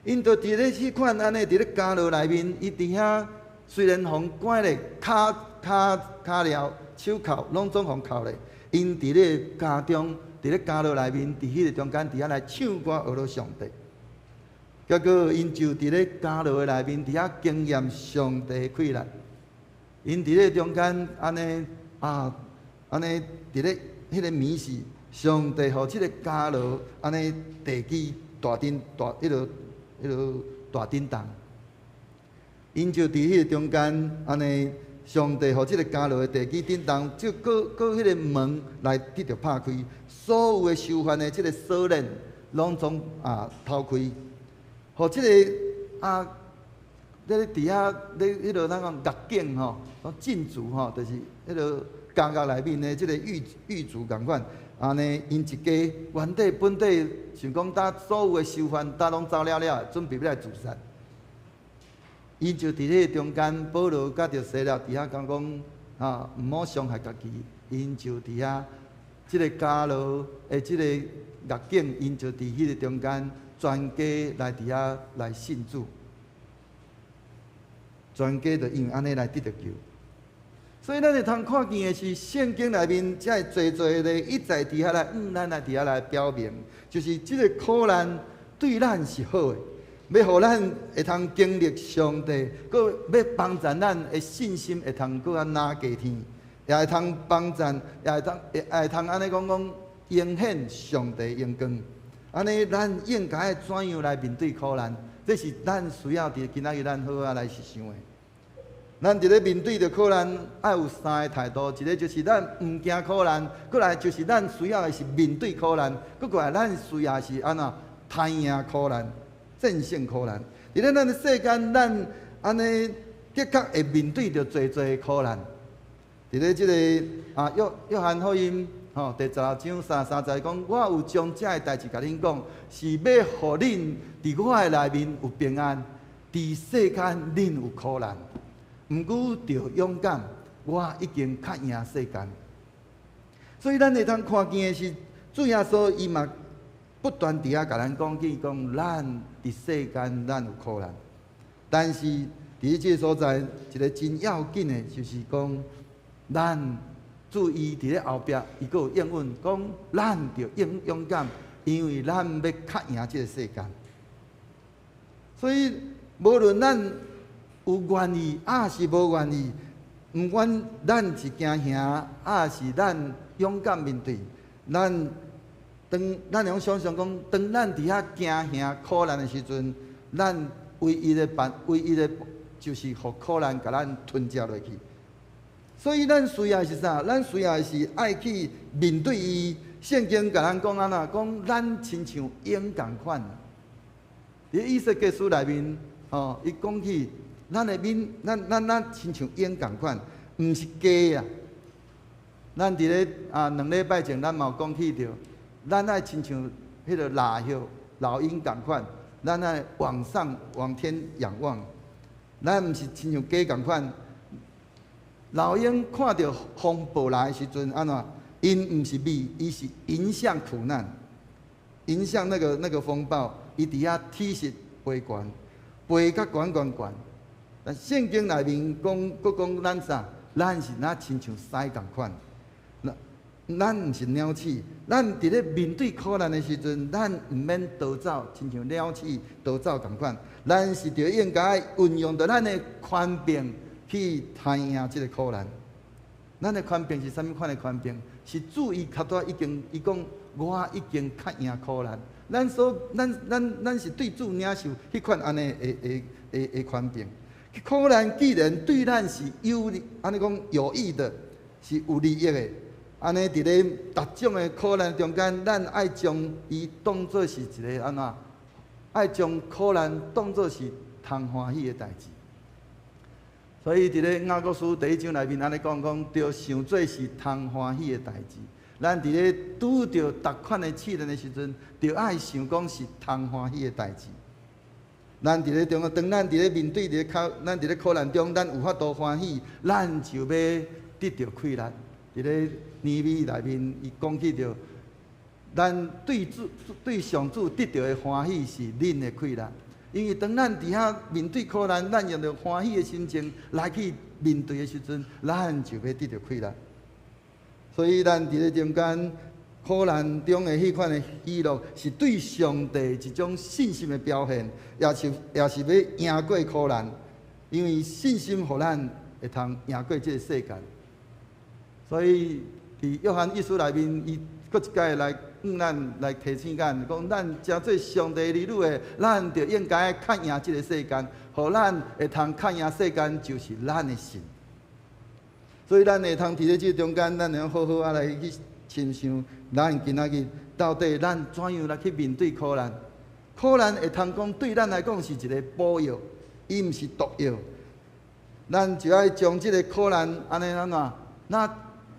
？𪜶就佇咧彼款按呢佇咧監牢內面，伊佇遐雖然予關咧，跤跤跤鐐、手銬攏總予銬咧，𪜶佇咧監中，佇咧監牢內面，佇彼个中間佇遐來唱歌學了上帝。結果𪜶就佇咧監牢的內面，佇遐經驗上帝的氣力。𪜶佇咧中間按呢啊，按呢佇咧彼个暝時，上帝予這个監牢按呢地基大震大彼个彼个大震動。𪜶就佇彼个中間按呢，上帝予這个監牢的地基震動，就閣閣彼个門來得著拍開，所有的囚犯的這个鎖鏈攏總啊偷開。予這个啊，咧佇遐咧彼个咱講獄警吼，禁卒吼，就是彼个監獄內面的這个獄卒仝款，按呢𪜶一家原底本底想講，呾所有的囚犯呾攏走了了，準備欲來自殺。伊就佇彼個中間，保羅佮著西拉佇遐講講啊，毋好傷害家己。𪜶就佇遐，這个監牢的這個獄警，𪜶就佇彼個中間。全家來佇遐來信主，全家就因為按呢來得著救。所以咱會通看見的是聖經內面遮濟濟的一再佇遐來，咱來佇遐來表明，就是這个苦難對咱是好的，欲予咱會通經歷上帝，閣欲幫助咱的信心會通閣較若加添，也會通幫助，也會通按呢講講，顯現上帝榮光。按呢，咱應該怎樣來面對苦難？這是咱需要佇今仔日咱好好來思想的。咱佇咧面對著苦難，愛有三个態度：一个就是咱毋驚苦難；閣來就是咱需要的是面對苦難；閣過來咱需要的是按怎刣贏苦難、戰勝苦難。佇咧咱的世間，咱按呢的確會面對著濟濟苦難。佇咧這个啊約約翰福音吼第十六章三十三節講：我有將這个代誌共恁講，是欲予恁佇我的內面有平安，佇世間恁有苦難。毋過著勇敢，我已經較贏世間。所以咱會通看見的是，主耶穌伊嘛不斷佇遐共咱講起，講咱佇世間咱有苦難，但是佇這个所在，一个真要緊的，就是講咱注意佇咧後壁，伊閣有應允講，咱著勇勇敢，因為咱欲較贏這个世間。所以無論咱有願意，抑是無願意，毋管咱是驚嚇，抑是咱勇敢面對，咱當咱會用想像講，當咱佇遐驚嚇苦難的時陣，咱唯一的辦，唯一的，就是予苦難共咱吞食落去。所以咱需要的是啥？咱需要的是愛去面對伊。聖經共咱講按怎？講咱親像鷹仝款。佇以西結書內面，吼，伊講起咱的面，咱咱咱親像鷹仝款，毋是雞啊。咱佇咧啊兩禮拜前，咱嘛有講起著，咱愛親像彼个蠟葉老鷹仝款，咱愛往上往天仰望。咱毋是親像雞仝款。老鷹看著風暴來的時陣，按怎？𪜶毋是避，伊是迎向苦難，迎向那個風暴，伊佇遐起勢飛懸，飛較懸懸懸。但聖經內面講，閣講咱啥？咱是若親像獅仝款，咱咱毋是鳥鼠，咱佇咧面對苦難的時陣，咱毋免逃走，親像鳥鼠逃走仝款。咱是著應該運用著咱的權柄去刣贏這个苦難。咱的權柄是啥物款的權柄？是主伊較拄已經，伊講我已經較贏苦難。咱所咱咱咱是對主領受彼款按呢的的的的權柄。苦難既然對咱是有利，按呢講有益的，是有利益的。按呢佇咧逐種的苦難中間，咱愛將伊當做是一个按怎？愛將苦難當做是通歡喜的代誌。所以佇咧雅各書第一章內面按呢講講，著想做是通歡喜的代誌。咱佇咧拄著逐款的試煉的時陣，著愛想講是通歡喜的代誌。咱佇咧中，當咱佇咧面對佇咧考，咱佇咧苦難中，咱有法度歡喜，咱就欲得著氣力。佇咧尼米內面，伊講起著，咱對主對上主得著的歡喜是恁的氣力。因為當咱佇遐面對苦難，咱用著歡喜的心情來去面對的時陣，咱就欲得著氣力。所以咱佇咧中間苦難中的彼款的喜樂，是對上帝一種信心的表現，也是也是欲贏過苦難。因為信心予咱會通贏過這个世界。所以佇約翰一書內面，伊閣一擺來向咱來提醒咱，講咱成做上帝兒女的，咱就應該較贏這个世間，予咱會通較贏世間，就是咱的信。所以咱會通佇咧這中間，咱會用好好仔來去深想，咱今仔日到底咱怎樣來去面對苦難？苦難會通講對咱來講是一个補藥，伊毋是毒藥。咱就愛將這个苦難按呢按怎，若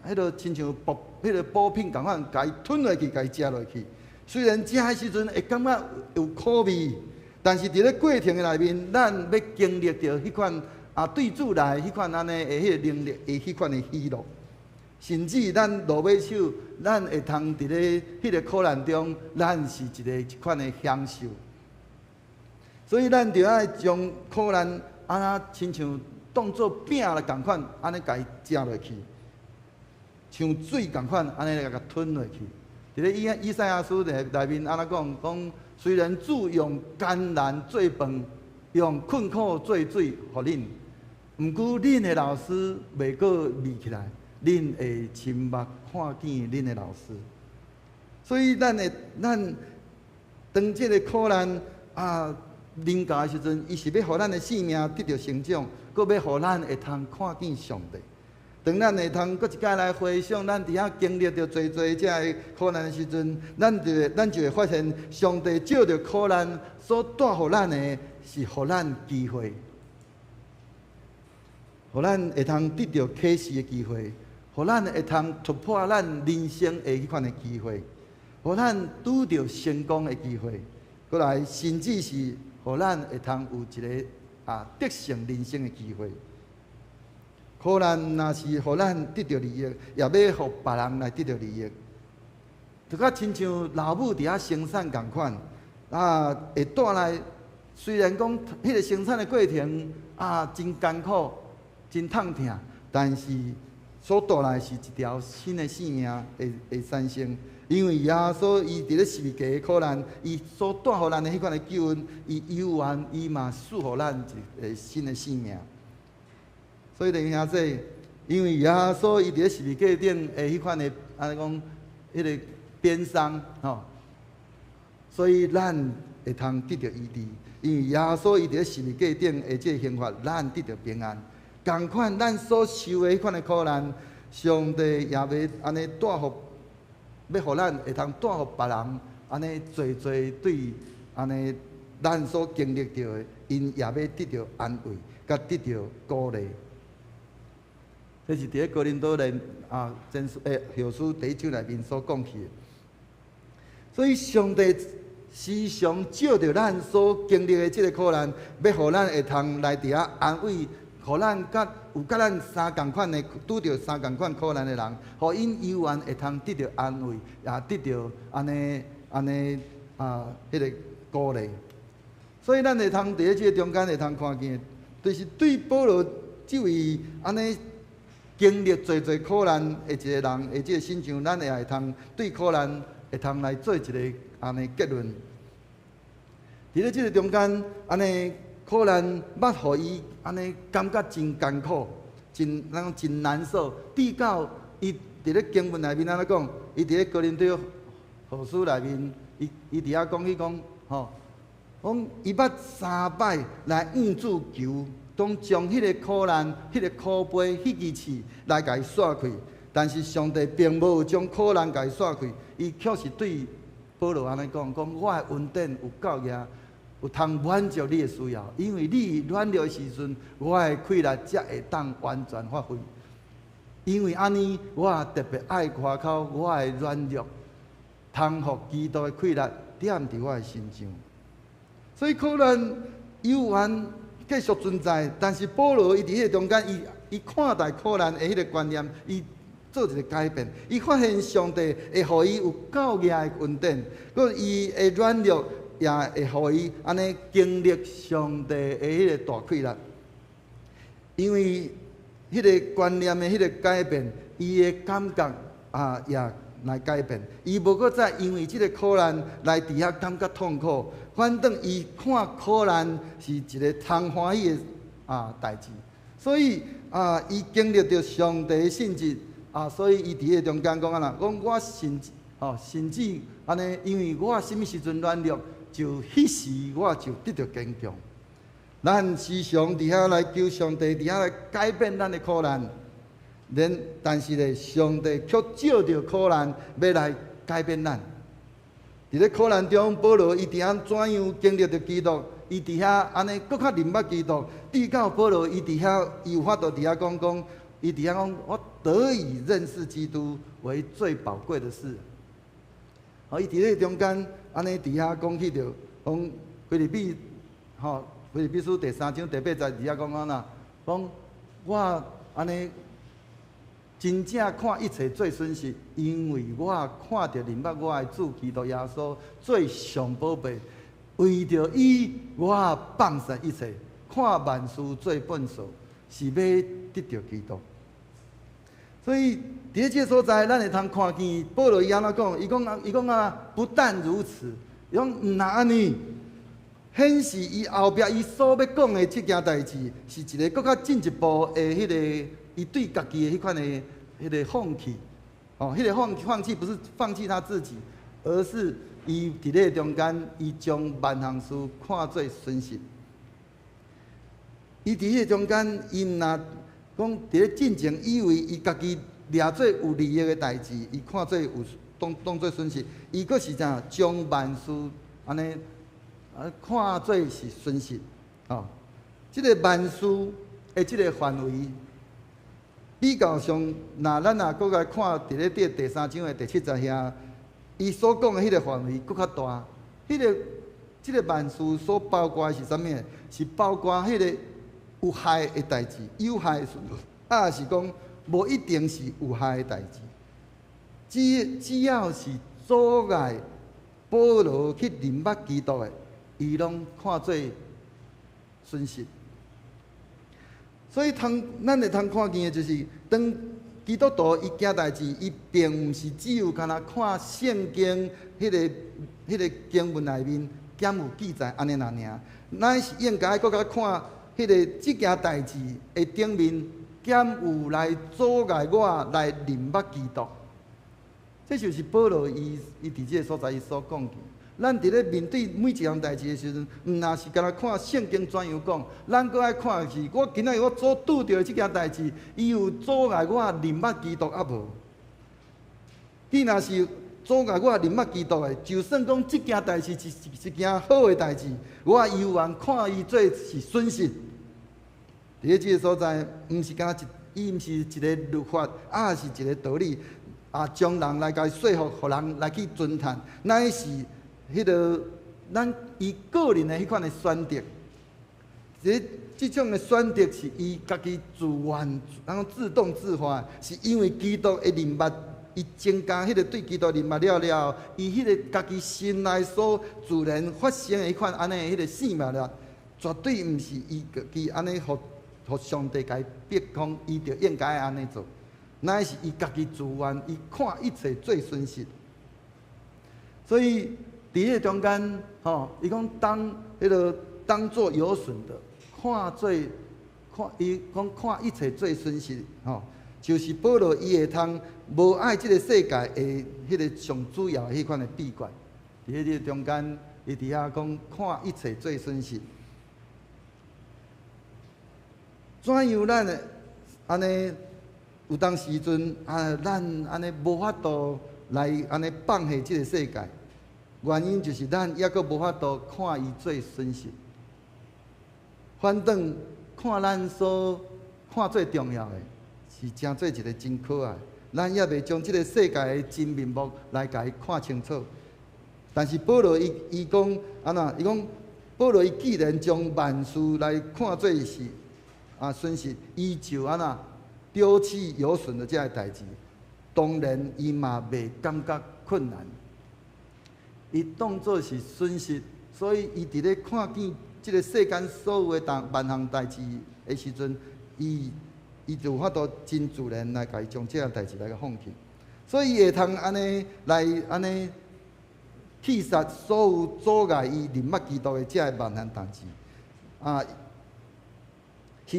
彼个親像補彼个補品仝款，共伊吞落去，共伊食落去。雖然食的時陣會感覺有苦味，但是佇咧過程的內面，咱欲經歷著彼款啊對主來彼款按呢的彼个能力的彼款的喜樂。甚至咱落尾手，咱會通佇咧彼个苦難中，咱是一個一款的享受。所以咱著愛將苦難按怎親像當做餅來仝款，按呢共伊食落去。像水仝款，按呢來共吞落去。佇咧以以賽亞書內內面按怎講？講雖然主用艱難做飯，用困苦做水，予恁，毋過恁的老師袂閣覕起來，恁會親目看見恁的老師。所以咱會咱當這个苦難啊臨到的時陣，伊是欲予咱的生命得著成長，閣欲予咱會通看見上帝。當咱會通閣一擺來回想，咱佇遐經歷著濟濟這个苦難的時陣，咱就會發現，上帝藉著苦難所帶予咱的，是予咱機會，予咱會通得著啟示的機會，予咱會通突破咱人生的彼款的機會，予咱拄著成功的機會，閣來甚至是予咱會通有一个得勝人生的機會。苦難若是予咱得著利益，也欲予別人來得著利益。就較親像老母佇遐生產仝款，會帶來雖然講彼个生產的過程真艱苦、真痛疼，但是所帶來是一條新的生命會產生。因為耶穌伊佇咧十字架的苦難，伊所帶予咱的彼款的救恩，伊猶原伊嘛賜予咱一个新的生命。所以弟兄姊，因為耶穌伊佇咧十字架頂的彼款的，按呢講，彼个鞭傷吼，所以咱會通得著醫治。因為耶穌伊佇咧十字架頂的這个刑罰，咱得著平安。仝款咱所受的彼款的苦難，上帝也欲按呢帶予，欲予咱會通帶予別人，按呢濟濟對按呢咱所經歷著的，𪜶也欲得著安慰，佮得著鼓勵。這是佇咧哥林多的前書後書第一章內面所講起的。所以上帝時常藉著咱所經歷的這个苦難，欲予咱會通來佇遐安慰，予咱佮有佮咱相仝款的拄著相仝款苦難的人，予𪜶猶原會通得著安慰，也得著按呢按呢彼个鼓勵。所以咱會通佇咧這个中間會通看見，就是對保羅這位按呢經歷濟濟苦難的一个人的這个身上，咱也會通對苦難會通來做一个按呢結論。佇咧這个中間，按呢苦難捌予伊按呢感覺真艱苦，真咱講真難受。直到伊佇咧經文內面按呢講，伊佇咧哥林多後書內面，伊佇遐講起講，吼，講伊捌三擺來向主求，當將彼个苦難、彼个苦杯、彼支刺來共伊煞去，但是上帝並無將苦難共伊煞去，伊卻是對保羅按呢講：講我的恩典有夠額，有通滿足你的需要，因為你軟弱的時陣，我的氣力才會當完全發揮。因為按呢，我特別愛誇口我的軟弱，通予基督的氣力踮佇我的身上。所以苦難猶原繼續存在，但是保羅伊佇彼个中間，伊看待苦難的彼个觀念，伊做一个改變。伊發現上帝會予伊有夠額的恩典，閣伊的軟弱也會予伊按呢經歷上帝的彼个大氣力。因為彼个觀念的彼个改變，伊的感覺也來改變。伊無閣再因為這个苦難來佇遐感覺痛苦，反轉伊看苦難是一个通歡喜的代誌。所以伊經歷著上帝的信實，所以伊佇彼个中間講按呢，講我甚至吼，甚至按呢，因為我啥物時陣軟弱，就彼時我就得著堅強。咱時常佇遐來求上帝，佇遐來改變咱的苦難。但是咧，上帝卻藉著苦難欲來改變咱。佇咧苦難中，保羅伊佇遐怎樣經歷著基督？伊佇遐按呢閣較認捌基督。直到保羅伊佇遐，伊有法度佇遐講講，伊佇遐講，我得以認識基督為最寶貴的事。伊佇咧中間按呢佇遐講起著，講腓立比，吼，腓立比書第三章第八節佇遐講按呢，講我按呢。真正看一切做損失，因為我看著認捌我的主基督耶穌做上寶貝，為著伊，我放捨一切，看萬事做糞掃，是欲得著基督。所以佇這个所在，咱會通看見保羅伊按呢講？伊講啊，不但如此，伊講毋但按呢，顯示伊後壁伊所欲講的這件代誌，是一个閣較進一步的彼个。伊對家己的彼款的彼个放棄，哦，彼个放棄不是放棄他自己，而是伊佇咧中間，伊將萬項事看做損失。伊佇彼个中間，伊毋若講佇咧進前以為伊家己掠做有利益的代誌，伊看做有當當做損失，伊閣是啥將萬事按呢啊看做是損失，吼。這个萬事的這个範圍比較上，若咱若閣來看佇咧第三章的第七節遐，伊所講的彼个範圍閣較大。彼个這个萬事所包括的是啥物？是包括彼个有害的代誌，有害的事，啊，是講無一定是有害的代誌。只要是阻礙保羅去認捌基督的，伊攏看做損失。所以通咱會通看見的就是，當基督徒伊行代誌，伊並毋是只有干焦看聖經彼个經文內面敢有記載按呢爾爾，乃是應該閣較看彼个這件代誌的頂面，敢有來阻礙我來認捌基督。這就是保羅伊佇這个所在伊所講的。咱佇咧面對每一項代誌的時陣，毋若是干焦看聖經怎樣講，咱閣愛看的是我今仔日我所拄著的這件代誌，伊有阻礙我認捌基督抑無？既若是阻礙我認捌基督的，就算講這件代誌是一件好的代誌，我猶原看伊做是損失。佇咧這个所在，毋是干焦一，伊毋是一个律法，抑是一个道理，啊，將人來共說服，予人來去尊嘆，乃是彼个咱伊個人的彼款的選擇。這種的選擇是伊家己自願，然後自動自發，是因為基督的認捌，伊增加彼个對基督認捌了了後，伊彼个家己心內所自然發生的彼款按呢彼個生命力，絕對毋是伊家己按呢予予上帝共伊逼講，伊就應該按呢做，乃是伊家己自願，伊看一切做損失。所以佇彼個中間，吼，伊講當彼个當做有損的，看做看伊講看一切做損失，吼，就是保羅伊會通無愛這个世界的彼个上主要的彼款的秘訣。佇彼個中間，伊佇遐講看一切做損失。怎樣咱會按呢有當時陣啊，咱按呢無法度來按呢放下這个世界？原因就是咱猶閣無法度看伊做損失。反轉看咱所看最重要的，是誠做一个真可愛。咱猶未將這个世界的真面目來共伊看清楚。但是保羅伊伊講按怎？伊講保羅伊既然將萬事來看做是啊損失，伊就按怎丟棄有損的這个代誌，當然伊嘛袂感覺困難。伊當做是損失，所以伊佇咧看見這个世間所有的當萬項代誌的時陣，伊伊就有法度真自然來共伊將這項代誌來共放棄。所以伊會通按呢來按呢棄殺所有阻礙伊認捌基督的這个萬項代誌，啊，是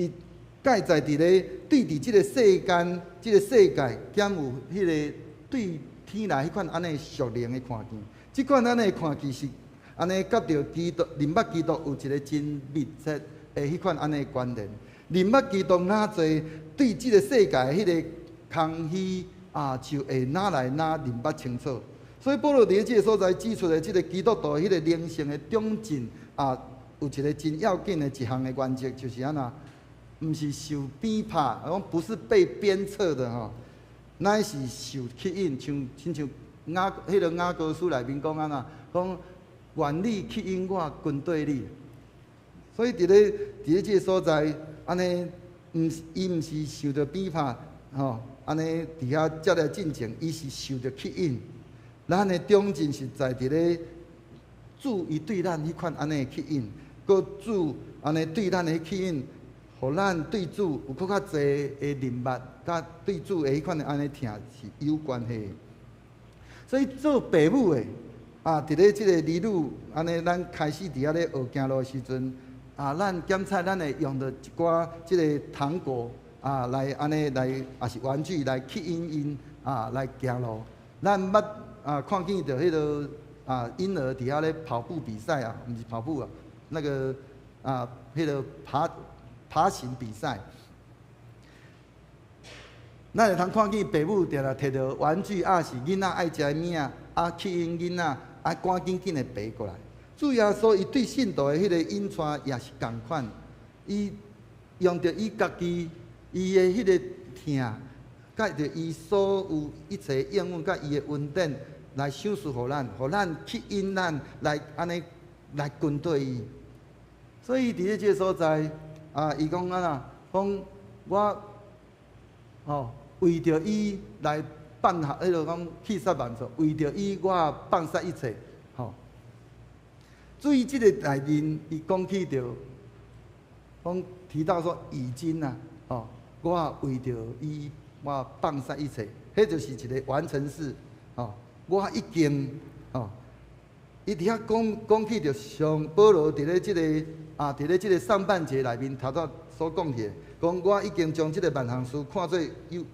蓋在佇咧對佇這个世間、這个世界，兼有彼个對天來彼款按呢屬靈的看見。這款按呢看見是按呢，佮著基督認捌基督有一个真密切的彼款按呢關聯。認捌基督若濟，對這个世界彼个空虛啊，就會愈來愈認捌清楚。所以保羅佇這个所在指出的這个基督徒彼个靈性的長進啊，有一个真要緊的一項的原則，就是按怎，毋是受鞭拍，講不是被鞭策的吼，乃是受吸引，像親像雅彼个雅歌書內面講按怎，講願你吸引我跟綴你。所以佇咧這个所在，按呢，毋是伊毋是受著鞭拍，吼，按呢佇遐才來進前，伊是受著吸引。咱的長進是在佇咧主伊對咱彼款按呢的吸引，閣主按呢對咱的吸引，予咱對主有閣較濟的認捌，佮對主的彼款的按呢疼是有關係的。所以做爸母的啊，佇咧這个兒女按呢，咱開始佇遐咧學行路的時陣，啊，咱檢查咱會用著一寡這个糖果啊，來按呢來，抑是玩具來吸引𪜶啊來行路。咱捌啊看見著彼个嬰兒佇遐咧跑步比賽啊，毋是跑步啊，那個啊，彼個爬行比賽。咱會通看見爸母定定提著玩具，抑是囡仔愛食的物仔，吸引囡仔，趕緊緊的爬過來。主耶穌伊對信徒的彼個引帶也是仝款，伊用著伊家己伊的彼個疼，佮著伊所有一切應允，佮伊的恩典來賞賜予咱，予咱吸引咱來按呢來跟隨伊。所以佇咧這個所在，伊講按怎，講我為著伊來放下，彼個講棄殺萬事，為著伊我放殺一切，吼。注意這個內面，伊講起著，講提到說已經啊，我為著伊，我放殺一切，彼就是一個完成式，我已經，伊佇遐講起著上保羅佇咧這個佇咧這個上半節內面頭拄所講起的，講我已經將這個萬項事看做有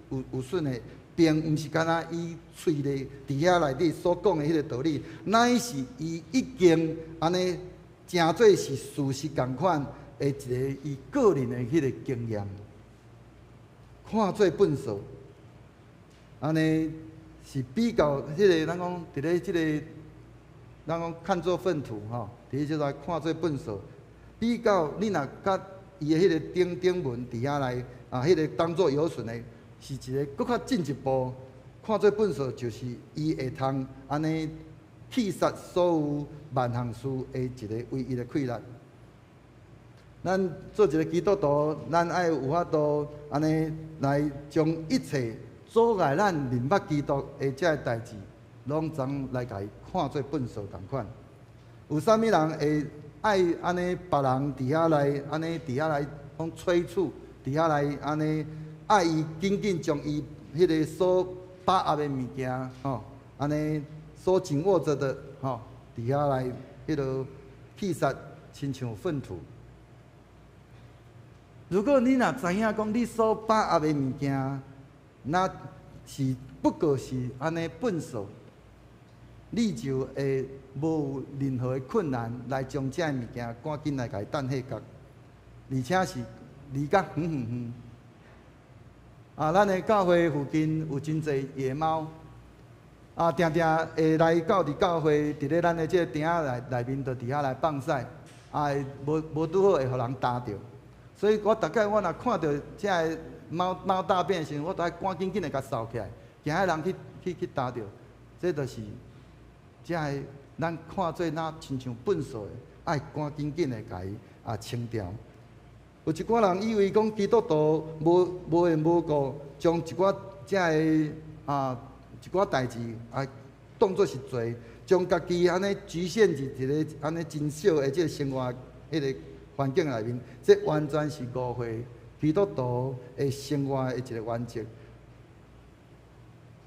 損的，並毋是干焦伊喙咧佇遐內底所講的彼個道理，乃是伊已經按呢誠做是事實仝款的一個伊個人的彼個經驗，看做糞掃，按呢是比較彼個咱講佇咧這個咱講看做糞土吼，佇咧這個看做糞掃，比較你若佮伊的彼個頂頂文佇遐來彼個當做有損的，是一個閣較進一步，看做糞掃，就是伊會通按呢棄殺所有萬項事的一個唯一的氣力。咱做一個基督徒，咱愛有法度按呢來將一切阻礙咱認捌基督的這个代誌，攏總來共伊看做糞掃仝款。有啥物人會愛按呢別人佇遐來按呢佇遐來講催促，佇遐來按呢愛伊緊緊將伊彼個所把握的物件，吼，按呢所緊握著的，吼，佇遐來彼個棄殺，親像糞土。如果你若知影講你所把握的物件，若是不過是按呢糞掃，你就會無任何的困難來將這个物件趕緊來共伊擲彼角，而且是離較遠遠遠。咱的教會附近有真濟野貓，定定會來到佇教會，佇咧咱的這個埕仔內內面，就佇遐來放屎，會無拄好會予人踏著。所以我逐擺我若看著這个貓貓大便的時陣，我都愛趕緊緊的共掃起來，驚彼人去踏著。這就是這个咱看做若親像糞掃的，愛趕緊緊的共伊清掉。有一寡人以為講基督徒無緣無故將一寡這个一寡代誌當做是罪，將家己按呢局限佇一個按呢真小的這個生活彼個環境內面，這完全是誤會基督徒的生活的一個原則。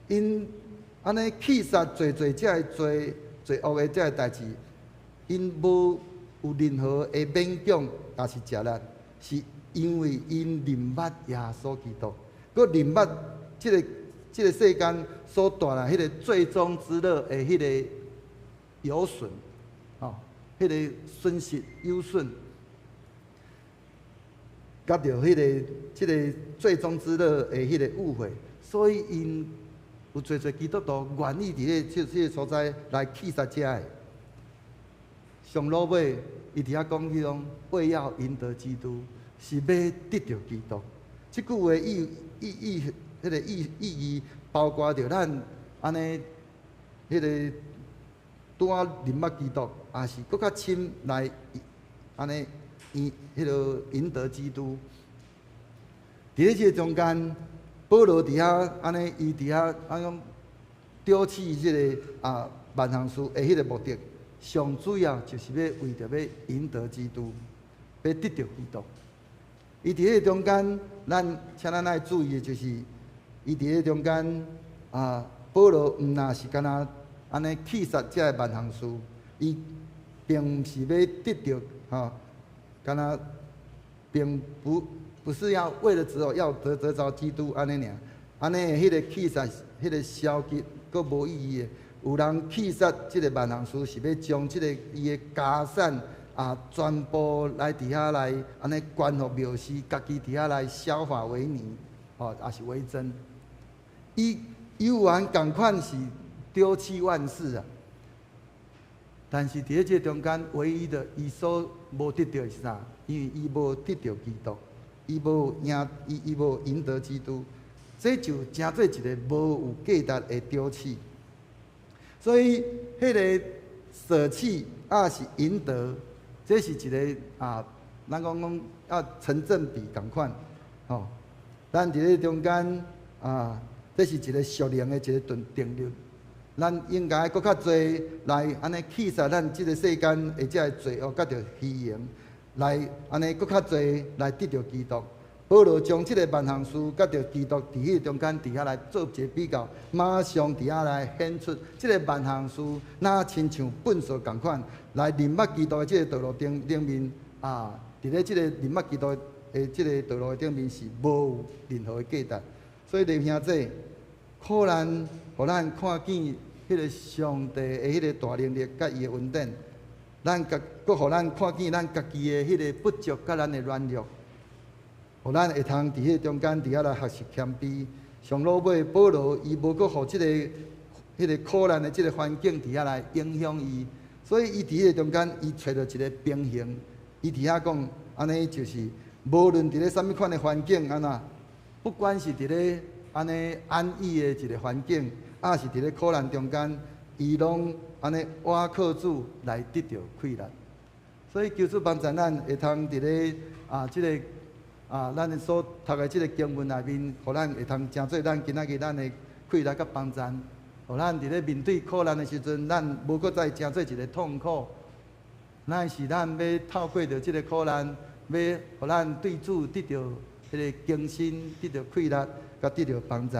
𪜶按呢棄殺濟濟這个罪罪惡的這个代誌，𪜶無有任何的勉強，抑是食力，是因為𪜶認捌耶穌基督，閣認捌這個世間所帶來彼個罪中之樂的彼個有損，彼個損失有損，佮著彼個這個罪中之樂的彼個誤會，所以𪜶有濟濟基督徒願意佇咧這個所在來棄殺這个。上落尾，伊佇遐講彼種為要贏得基督，是欲得著基督。這句話意意意，彼個意意義包括著咱按呢，彼個拄仔認捌基督，抑是閣較深來按呢，贏彼個贏得基督。佇咧這個中間，保羅佇遐按呢，伊佇遐按講丟棄這个萬項事的彼個目的，上主要就是欲為著欲贏得基督，欲得著基督。伊佇彼個中間，咱請咱愛注意的就是，伊佇彼個中間保羅毋若是干焦按呢棄殺這个萬項事，伊並毋是欲得著吼，干焦並不是要為了只有要得著基督按呢爾，按呢彼個棄殺彼個消極閣無意義的，有人棄殺這个萬項事，是欲將這个伊的家產啊，全部來佇遐來按呢捐予廟司，家己佇遐來削髮為尼，吼，也是為僧。伊猶原仝款是丟棄萬事啊，但是佇咧這個中間，唯一的伊所無得著的是啥？因為伊無得著基督，伊無贏，伊無贏得基督，這就成做一个無有價值的丟棄。所以，彼个捨棄抑是贏得，這是一个啊，咱講講啊成正比仝款，吼。咱佇咧中間啊，這是一个屬靈的一个定律。咱應該閣較濟來按呢棄殺咱這个世間的這个罪惡佮著虛榮，來按呢閣較濟來得著基督。保羅將這个萬項事佮著基督佇彼個中間佇遐來做一个比較，馬上佇遐來顯出這个萬項事，若親像糞掃仝款，來認捌基督的這个道路頂頂面啊，佇咧這个認捌基督的這个道路頂面是無有任何的價值。所以弟兄姊，苦難予咱看見彼个上帝的彼个大能力佮伊的恩典，咱家閣予咱看見咱家己的彼个不足佮咱的軟弱。予咱會通佇彼个中間佇遐來學習謙卑。上落尾，保羅伊無閣予這个、彼个苦難的這个環境佇遐來影響伊，所以伊佇彼个中間，伊揣著一个平衡。伊佇遐講，按呢就是，無論佇咧啥物款的環境，按怎，不管是佇咧按呢安逸的一个環境，抑是佇咧苦難中間，伊攏按呢倚靠主來得著氣力。所以求主幫助咱會通佇咧啊這个。啊，咱所讀的這个經文內面，予咱會通成做咱今仔日咱的氣力佮幫助，予咱佇咧面對苦難的時陣，咱無閣再成做一个痛苦。乃是咱欲透過著這个苦難，欲予咱對主得著彼个更新，得著氣力，佮得著幫助。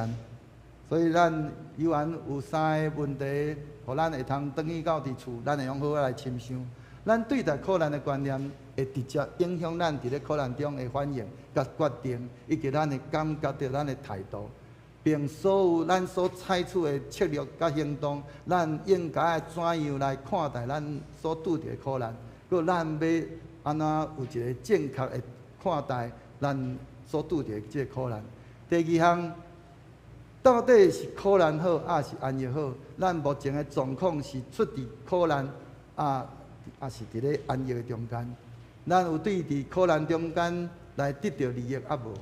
所以咱猶原有三个問題，予咱會通轉去到佇厝，咱會用好好來深想。咱對待苦難的觀念，會直接影響咱佇咧苦難中的反應、佮決定，以及咱的感覺著咱的態度，並所有咱所採取的策略佮行動，咱應該愛怎樣來看待咱所拄著的苦難？閣咱欲按怎有一个正確的看待咱所拄著的這个苦難？第二項，到底是苦難好，抑是安逸好？咱目前的狀況是出佇苦難啊，抑是佇咧安逸的中間？咱有對佇苦難中間來得著利益抑無？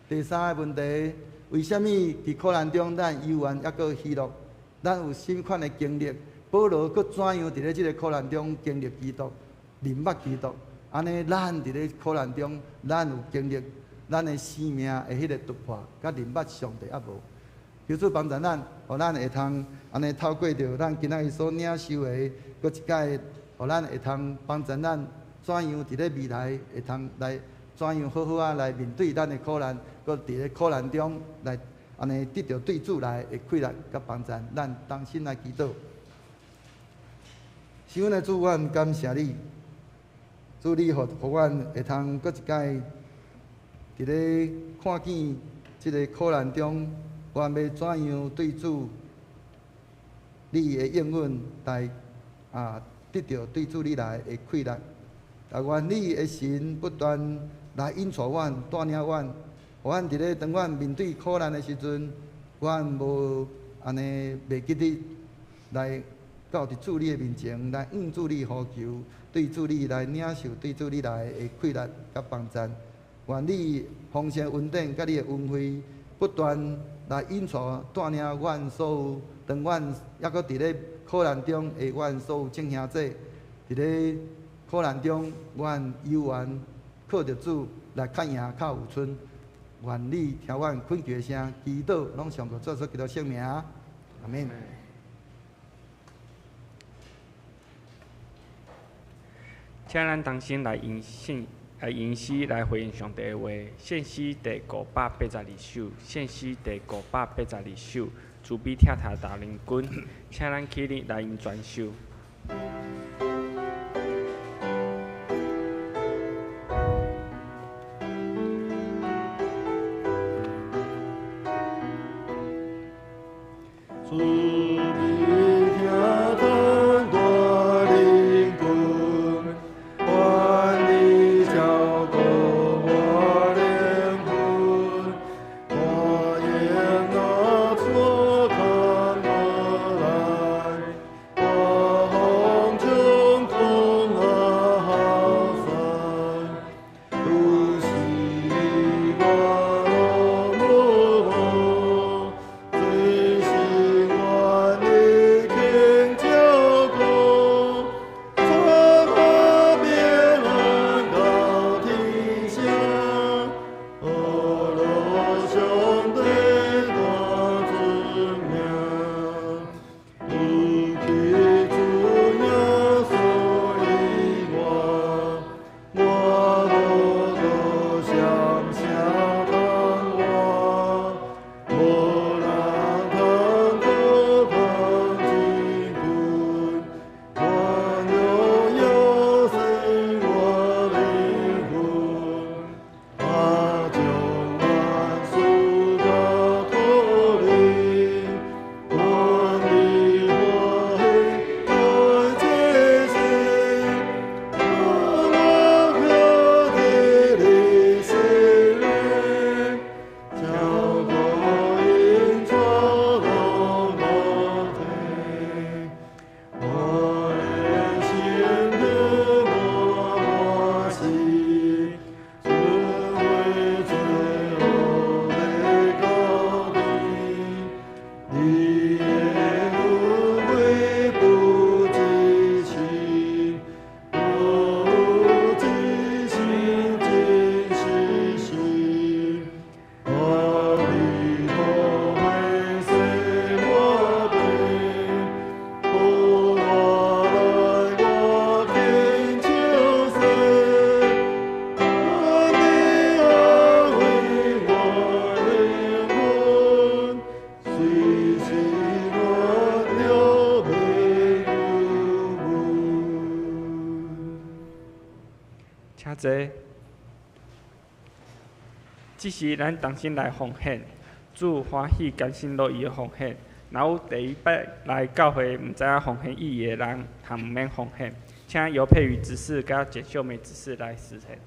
第三个問題，為啥物佇苦難中咱猶原猶閣喜樂？咱有啥物款的經歷？保羅閣怎樣佇咧這个苦難中經歷基督、認捌基督？按呢，咱佇咧苦難中，咱有經歷咱的生命的彼个突破，佮認捌上帝抑無？求主幫助咱，予咱會通按呢透過著咱今仔日所領受的，閣一擺，予咱會通幫助咱怎樣佇咧未來會通來怎樣好好仔來面對咱的苦難，閣佇咧苦難中來按呢得著對主來的氣力佮幫助，咱同心來祈禱。是阮的主，阮感謝你，主你予阮會通閣一擺佇咧看見這个苦難中，阮欲怎樣對主你的應允來啊得著對主你來的氣力。但願你的神不斷來引帶阮、帶領阮，予阮佇咧當阮面對苦難的時陣，阮無按呢袂記得來到佇主你的面前來向主你呼求，對主你來領受對主你來的氣力佮幫助。願你豐盛恩典佮你的恩惠不斷來引帶帶領阮所有，當阮猶閣佇咧苦難中的阮所有眾兄弟，佇咧苦難中，阮猶原靠著主來較贏較有賰。願你聽阮懇求的聲，祈禱攏上過主耶穌基督聖名，阿們。請咱同心來吟詩，來吟詩來回應上帝的話。獻詩第582首，獻詩第582首，慈悲疼疼大能君，請咱起立來吟全首。慈悲疼這時咱同心來奉獻，主歡喜甘心樂意的奉獻。若有第一擺來教會毋知影奉獻意義的人，通毋免奉獻。請尤佩瑜執事佮簡秀美執事來實現。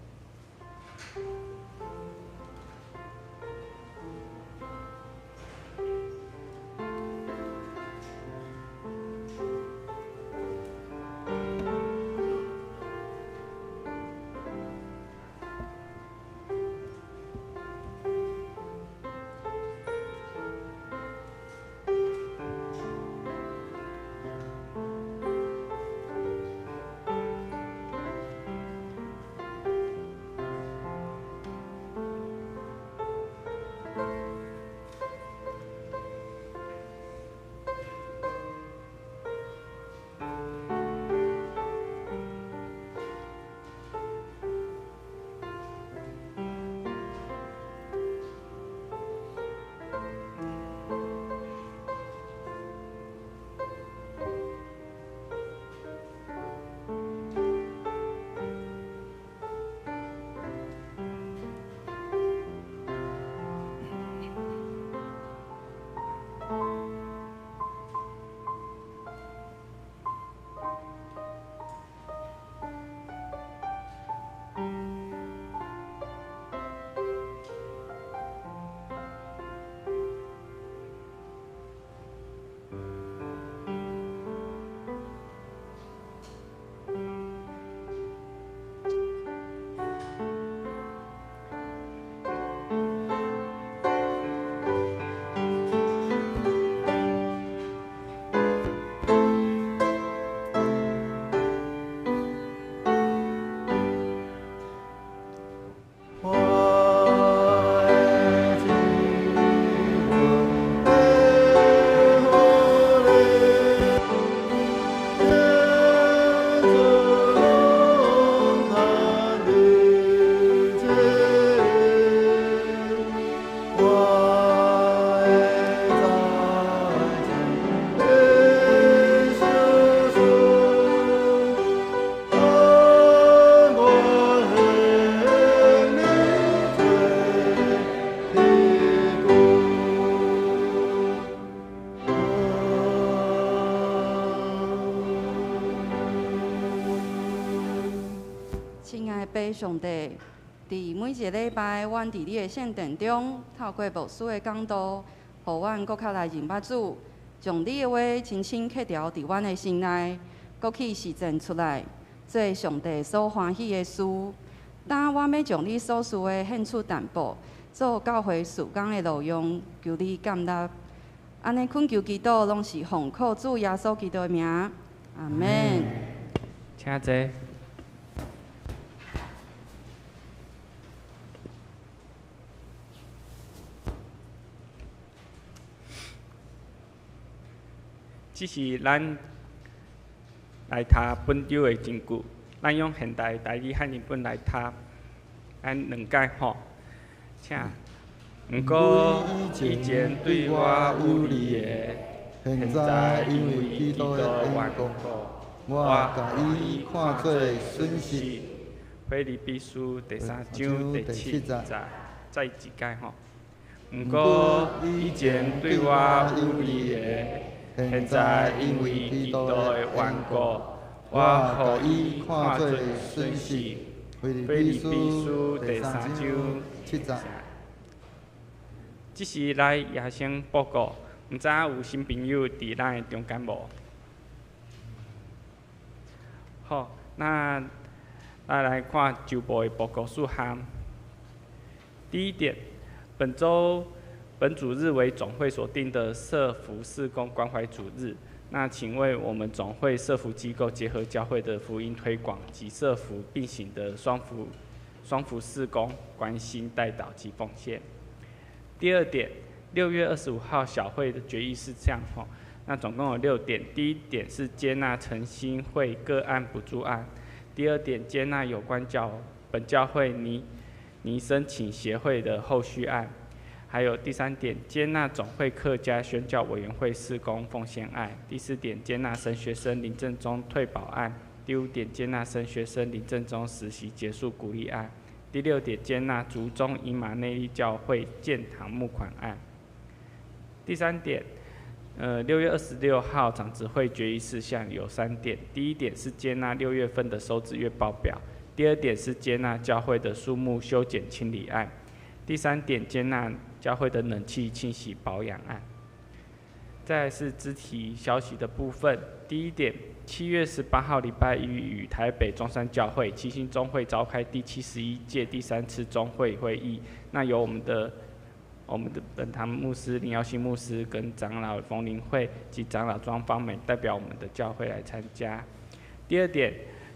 上帝，佇每一个禮拜，阮佇你的聖殿中，透過牧師的講道，予阮閣較來認捌主，將你的話深深刻牢佇阮的心內，閣去實踐出來，做上帝所歡喜的事。當阮欲將你所賜的獻出淡薄，做教會事工的路用，求你感納。按呢懇求祈禱，攏是奉靠主耶穌基督的名，阿們。請坐。這是咱來讀本週的證據，咱用現代台語漢譯本來讀，咱兩解吼，請。毋過以前對我有利的，現在因為基督的緣故，我共伊看做損失。腓立比書第三章第七節，再一解吼。毋過以前對我有利的，現在因為基督的緣故，我予伊看做損失。腓立比書第三章七節。這是來夜生報告，毋知影有新朋友佇咱的中間無？好，那咱來看週報的報告事項。第一點，本週本主日為總會所定的社福事工關懷主日。那請為我們總會社福機構結合教會的福音推廣及社福並行的雙福事工關心代禱及奉獻。第二點，6月25號小會的決議是這樣吼，那總共有6點。第一點是接納誠心會個案補助案；第二點，接納有關本教會擬申請協會的後續案；還有第三點，接納總會客家宣教委員會事工奉獻案；第四點，接納神學生林正中退保案；第五點，接納神學生林正中實習結束鼓勵案；第六点，接纳竹中以马内利教会建堂募款案。第三点，6月26号长执会决议事项有三点。第一点是接纳6月份的收支月报表。第二点是接纳教会的树木修剪清理案。第三点，接纳教会的冷气清洗保养案。再来是肢体消息的部分。第一点，7月18号礼拜一与台北中山教会七星中会召开第71届第三次中会会议。那由我们的本堂牧师林耀新牧师跟长老冯林慧及长老庄芳美代表我们的教会来参加。第二点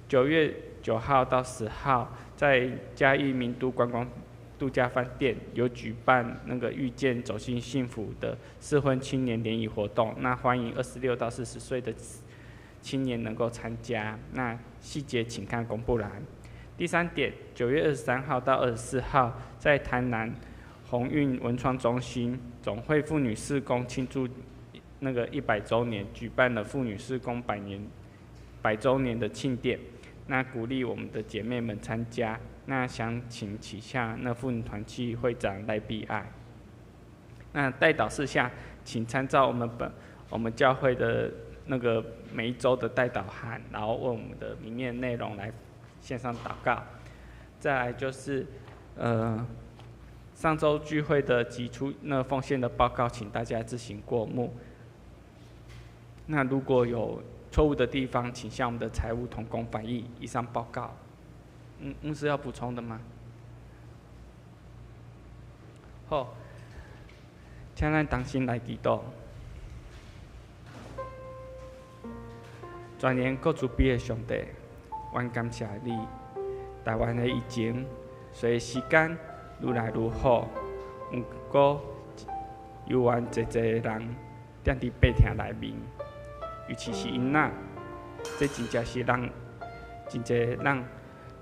，9月9号到10号，在嘉义名都观光度假饭店有举办那个遇见走进幸福的适婚青年联谊活动，那欢迎26到40岁的青年能够参加。那细节请看公布栏。第三点，9月23号到24号，在台南鸿运文创中心总会妇女事工庆祝那个100周年，举办了妇女事工100周年的庆典。那鼓励我们的姐妹们参加。那详情请向那妇女团契会长赖碧爱。那代祷事项，请参照我们教会的那个每一周的代祷函，然后问我们的里面内容来线上祷告。再来就是，上周聚会的及出那奉献的报告，请大家自行过目。那如果有错误的地方，请向我们的财务同工反映。以上报告。牧师要补充的吗？好，请咱同心来祈祷。全能阁慈悲的上帝，阮感谢你。台湾的疫情随时间愈来愈好，毋过犹原济济人踮伫病痛内面，尤其是囡仔，这真正是让真济让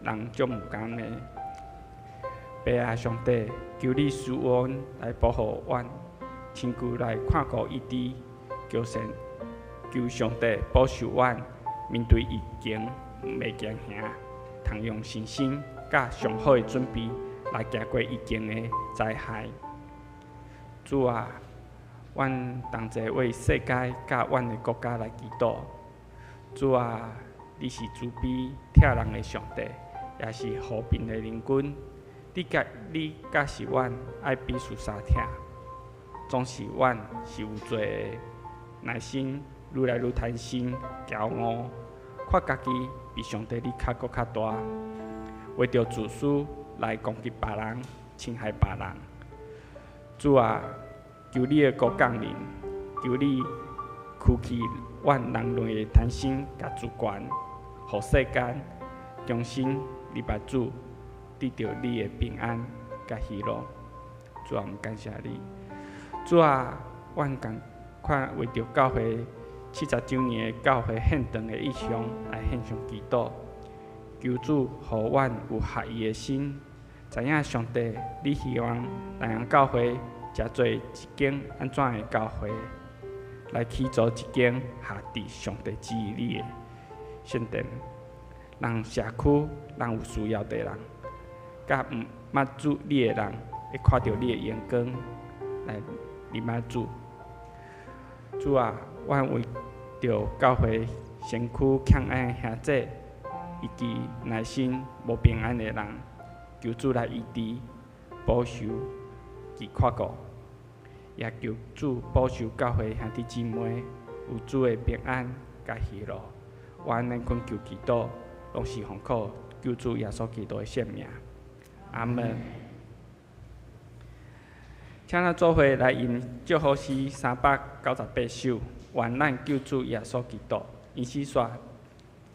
人足毋甘的。父啊，上帝，求你赐恩来保护阮，亲自来看顾医治，求上帝保守阮，面对疫情袂惊吓，通用信心佮上好的准备来行过疫情的灾害。主啊，阮同齐为世界佮阮的国家来祈祷。主啊，你是慈悲疼人的上帝，也是和平的灵君。你教示阮爱彼此相疼，总是阮是有罪的，内心愈来愈贪心、骄傲，看家己比上帝你较阁较大，为著自私来攻击别人、侵害别人。主啊，求你的国降临，求你驱去阮人类的贪心佮自权，予世间重新入捌主，得著你的平安佮喜乐。主啊，我们感谢你。主啊，阮仝款为著教会70周年的教会献堂的异象来献上祈祷，求主予阮有合意的心，知影上帝你希望南洋教会成做一间按怎的教会，来起造一间合伫上帝旨意里的圣殿，让社区、让有需要的人，佮毋捌主你的人，会看著你的荣光来认捌主。主啊，阮为著教会身躯欠爱的兄弟，以及内心无平安的人，求主来医治、保守及看顾，也求主保守教会兄弟姊妹有主的平安佮喜乐。我按呢恳求祈祷，拢是奉靠救主耶稣基督的圣名。阿门。请咱做伙来吟祝福诗398首，愿咱救主耶稣基督。伊是说，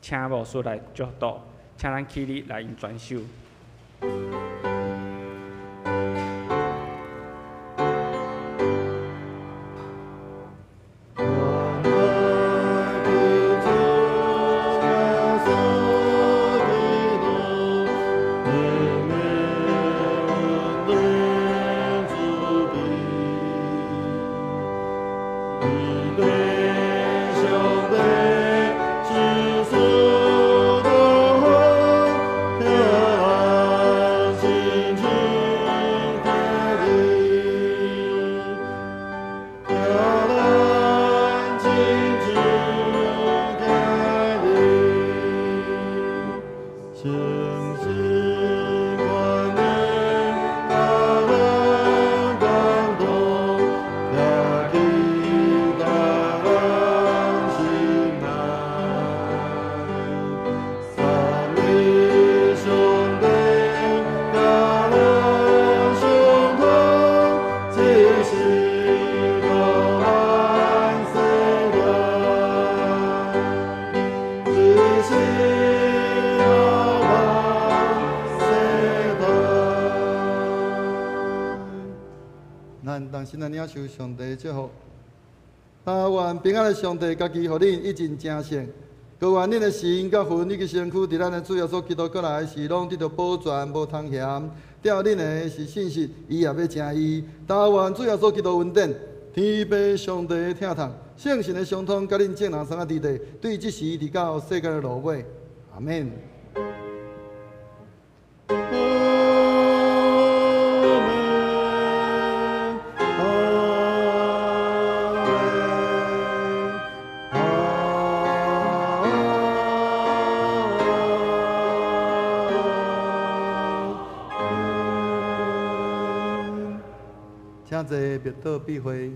请牧师来祝祷，请咱起立来吟全首。上帝咱同心來領受上帝的祝福。但願平安的上帝家己予恁一盡成聖，閣願恁的心佮魂以及身軀，佇咱的主耶穌基督閣來時，攏得著保全，無通嫌。照恁的是信實，伊也欲成伊。但願主耶穌基督恩典，天父上帝的疼痛，聖神的相通，佮恁眾人相佮佇佇，對這時直到世界的落尾。阿們。阿們，阿們，阿們。請坐，默禱閉會。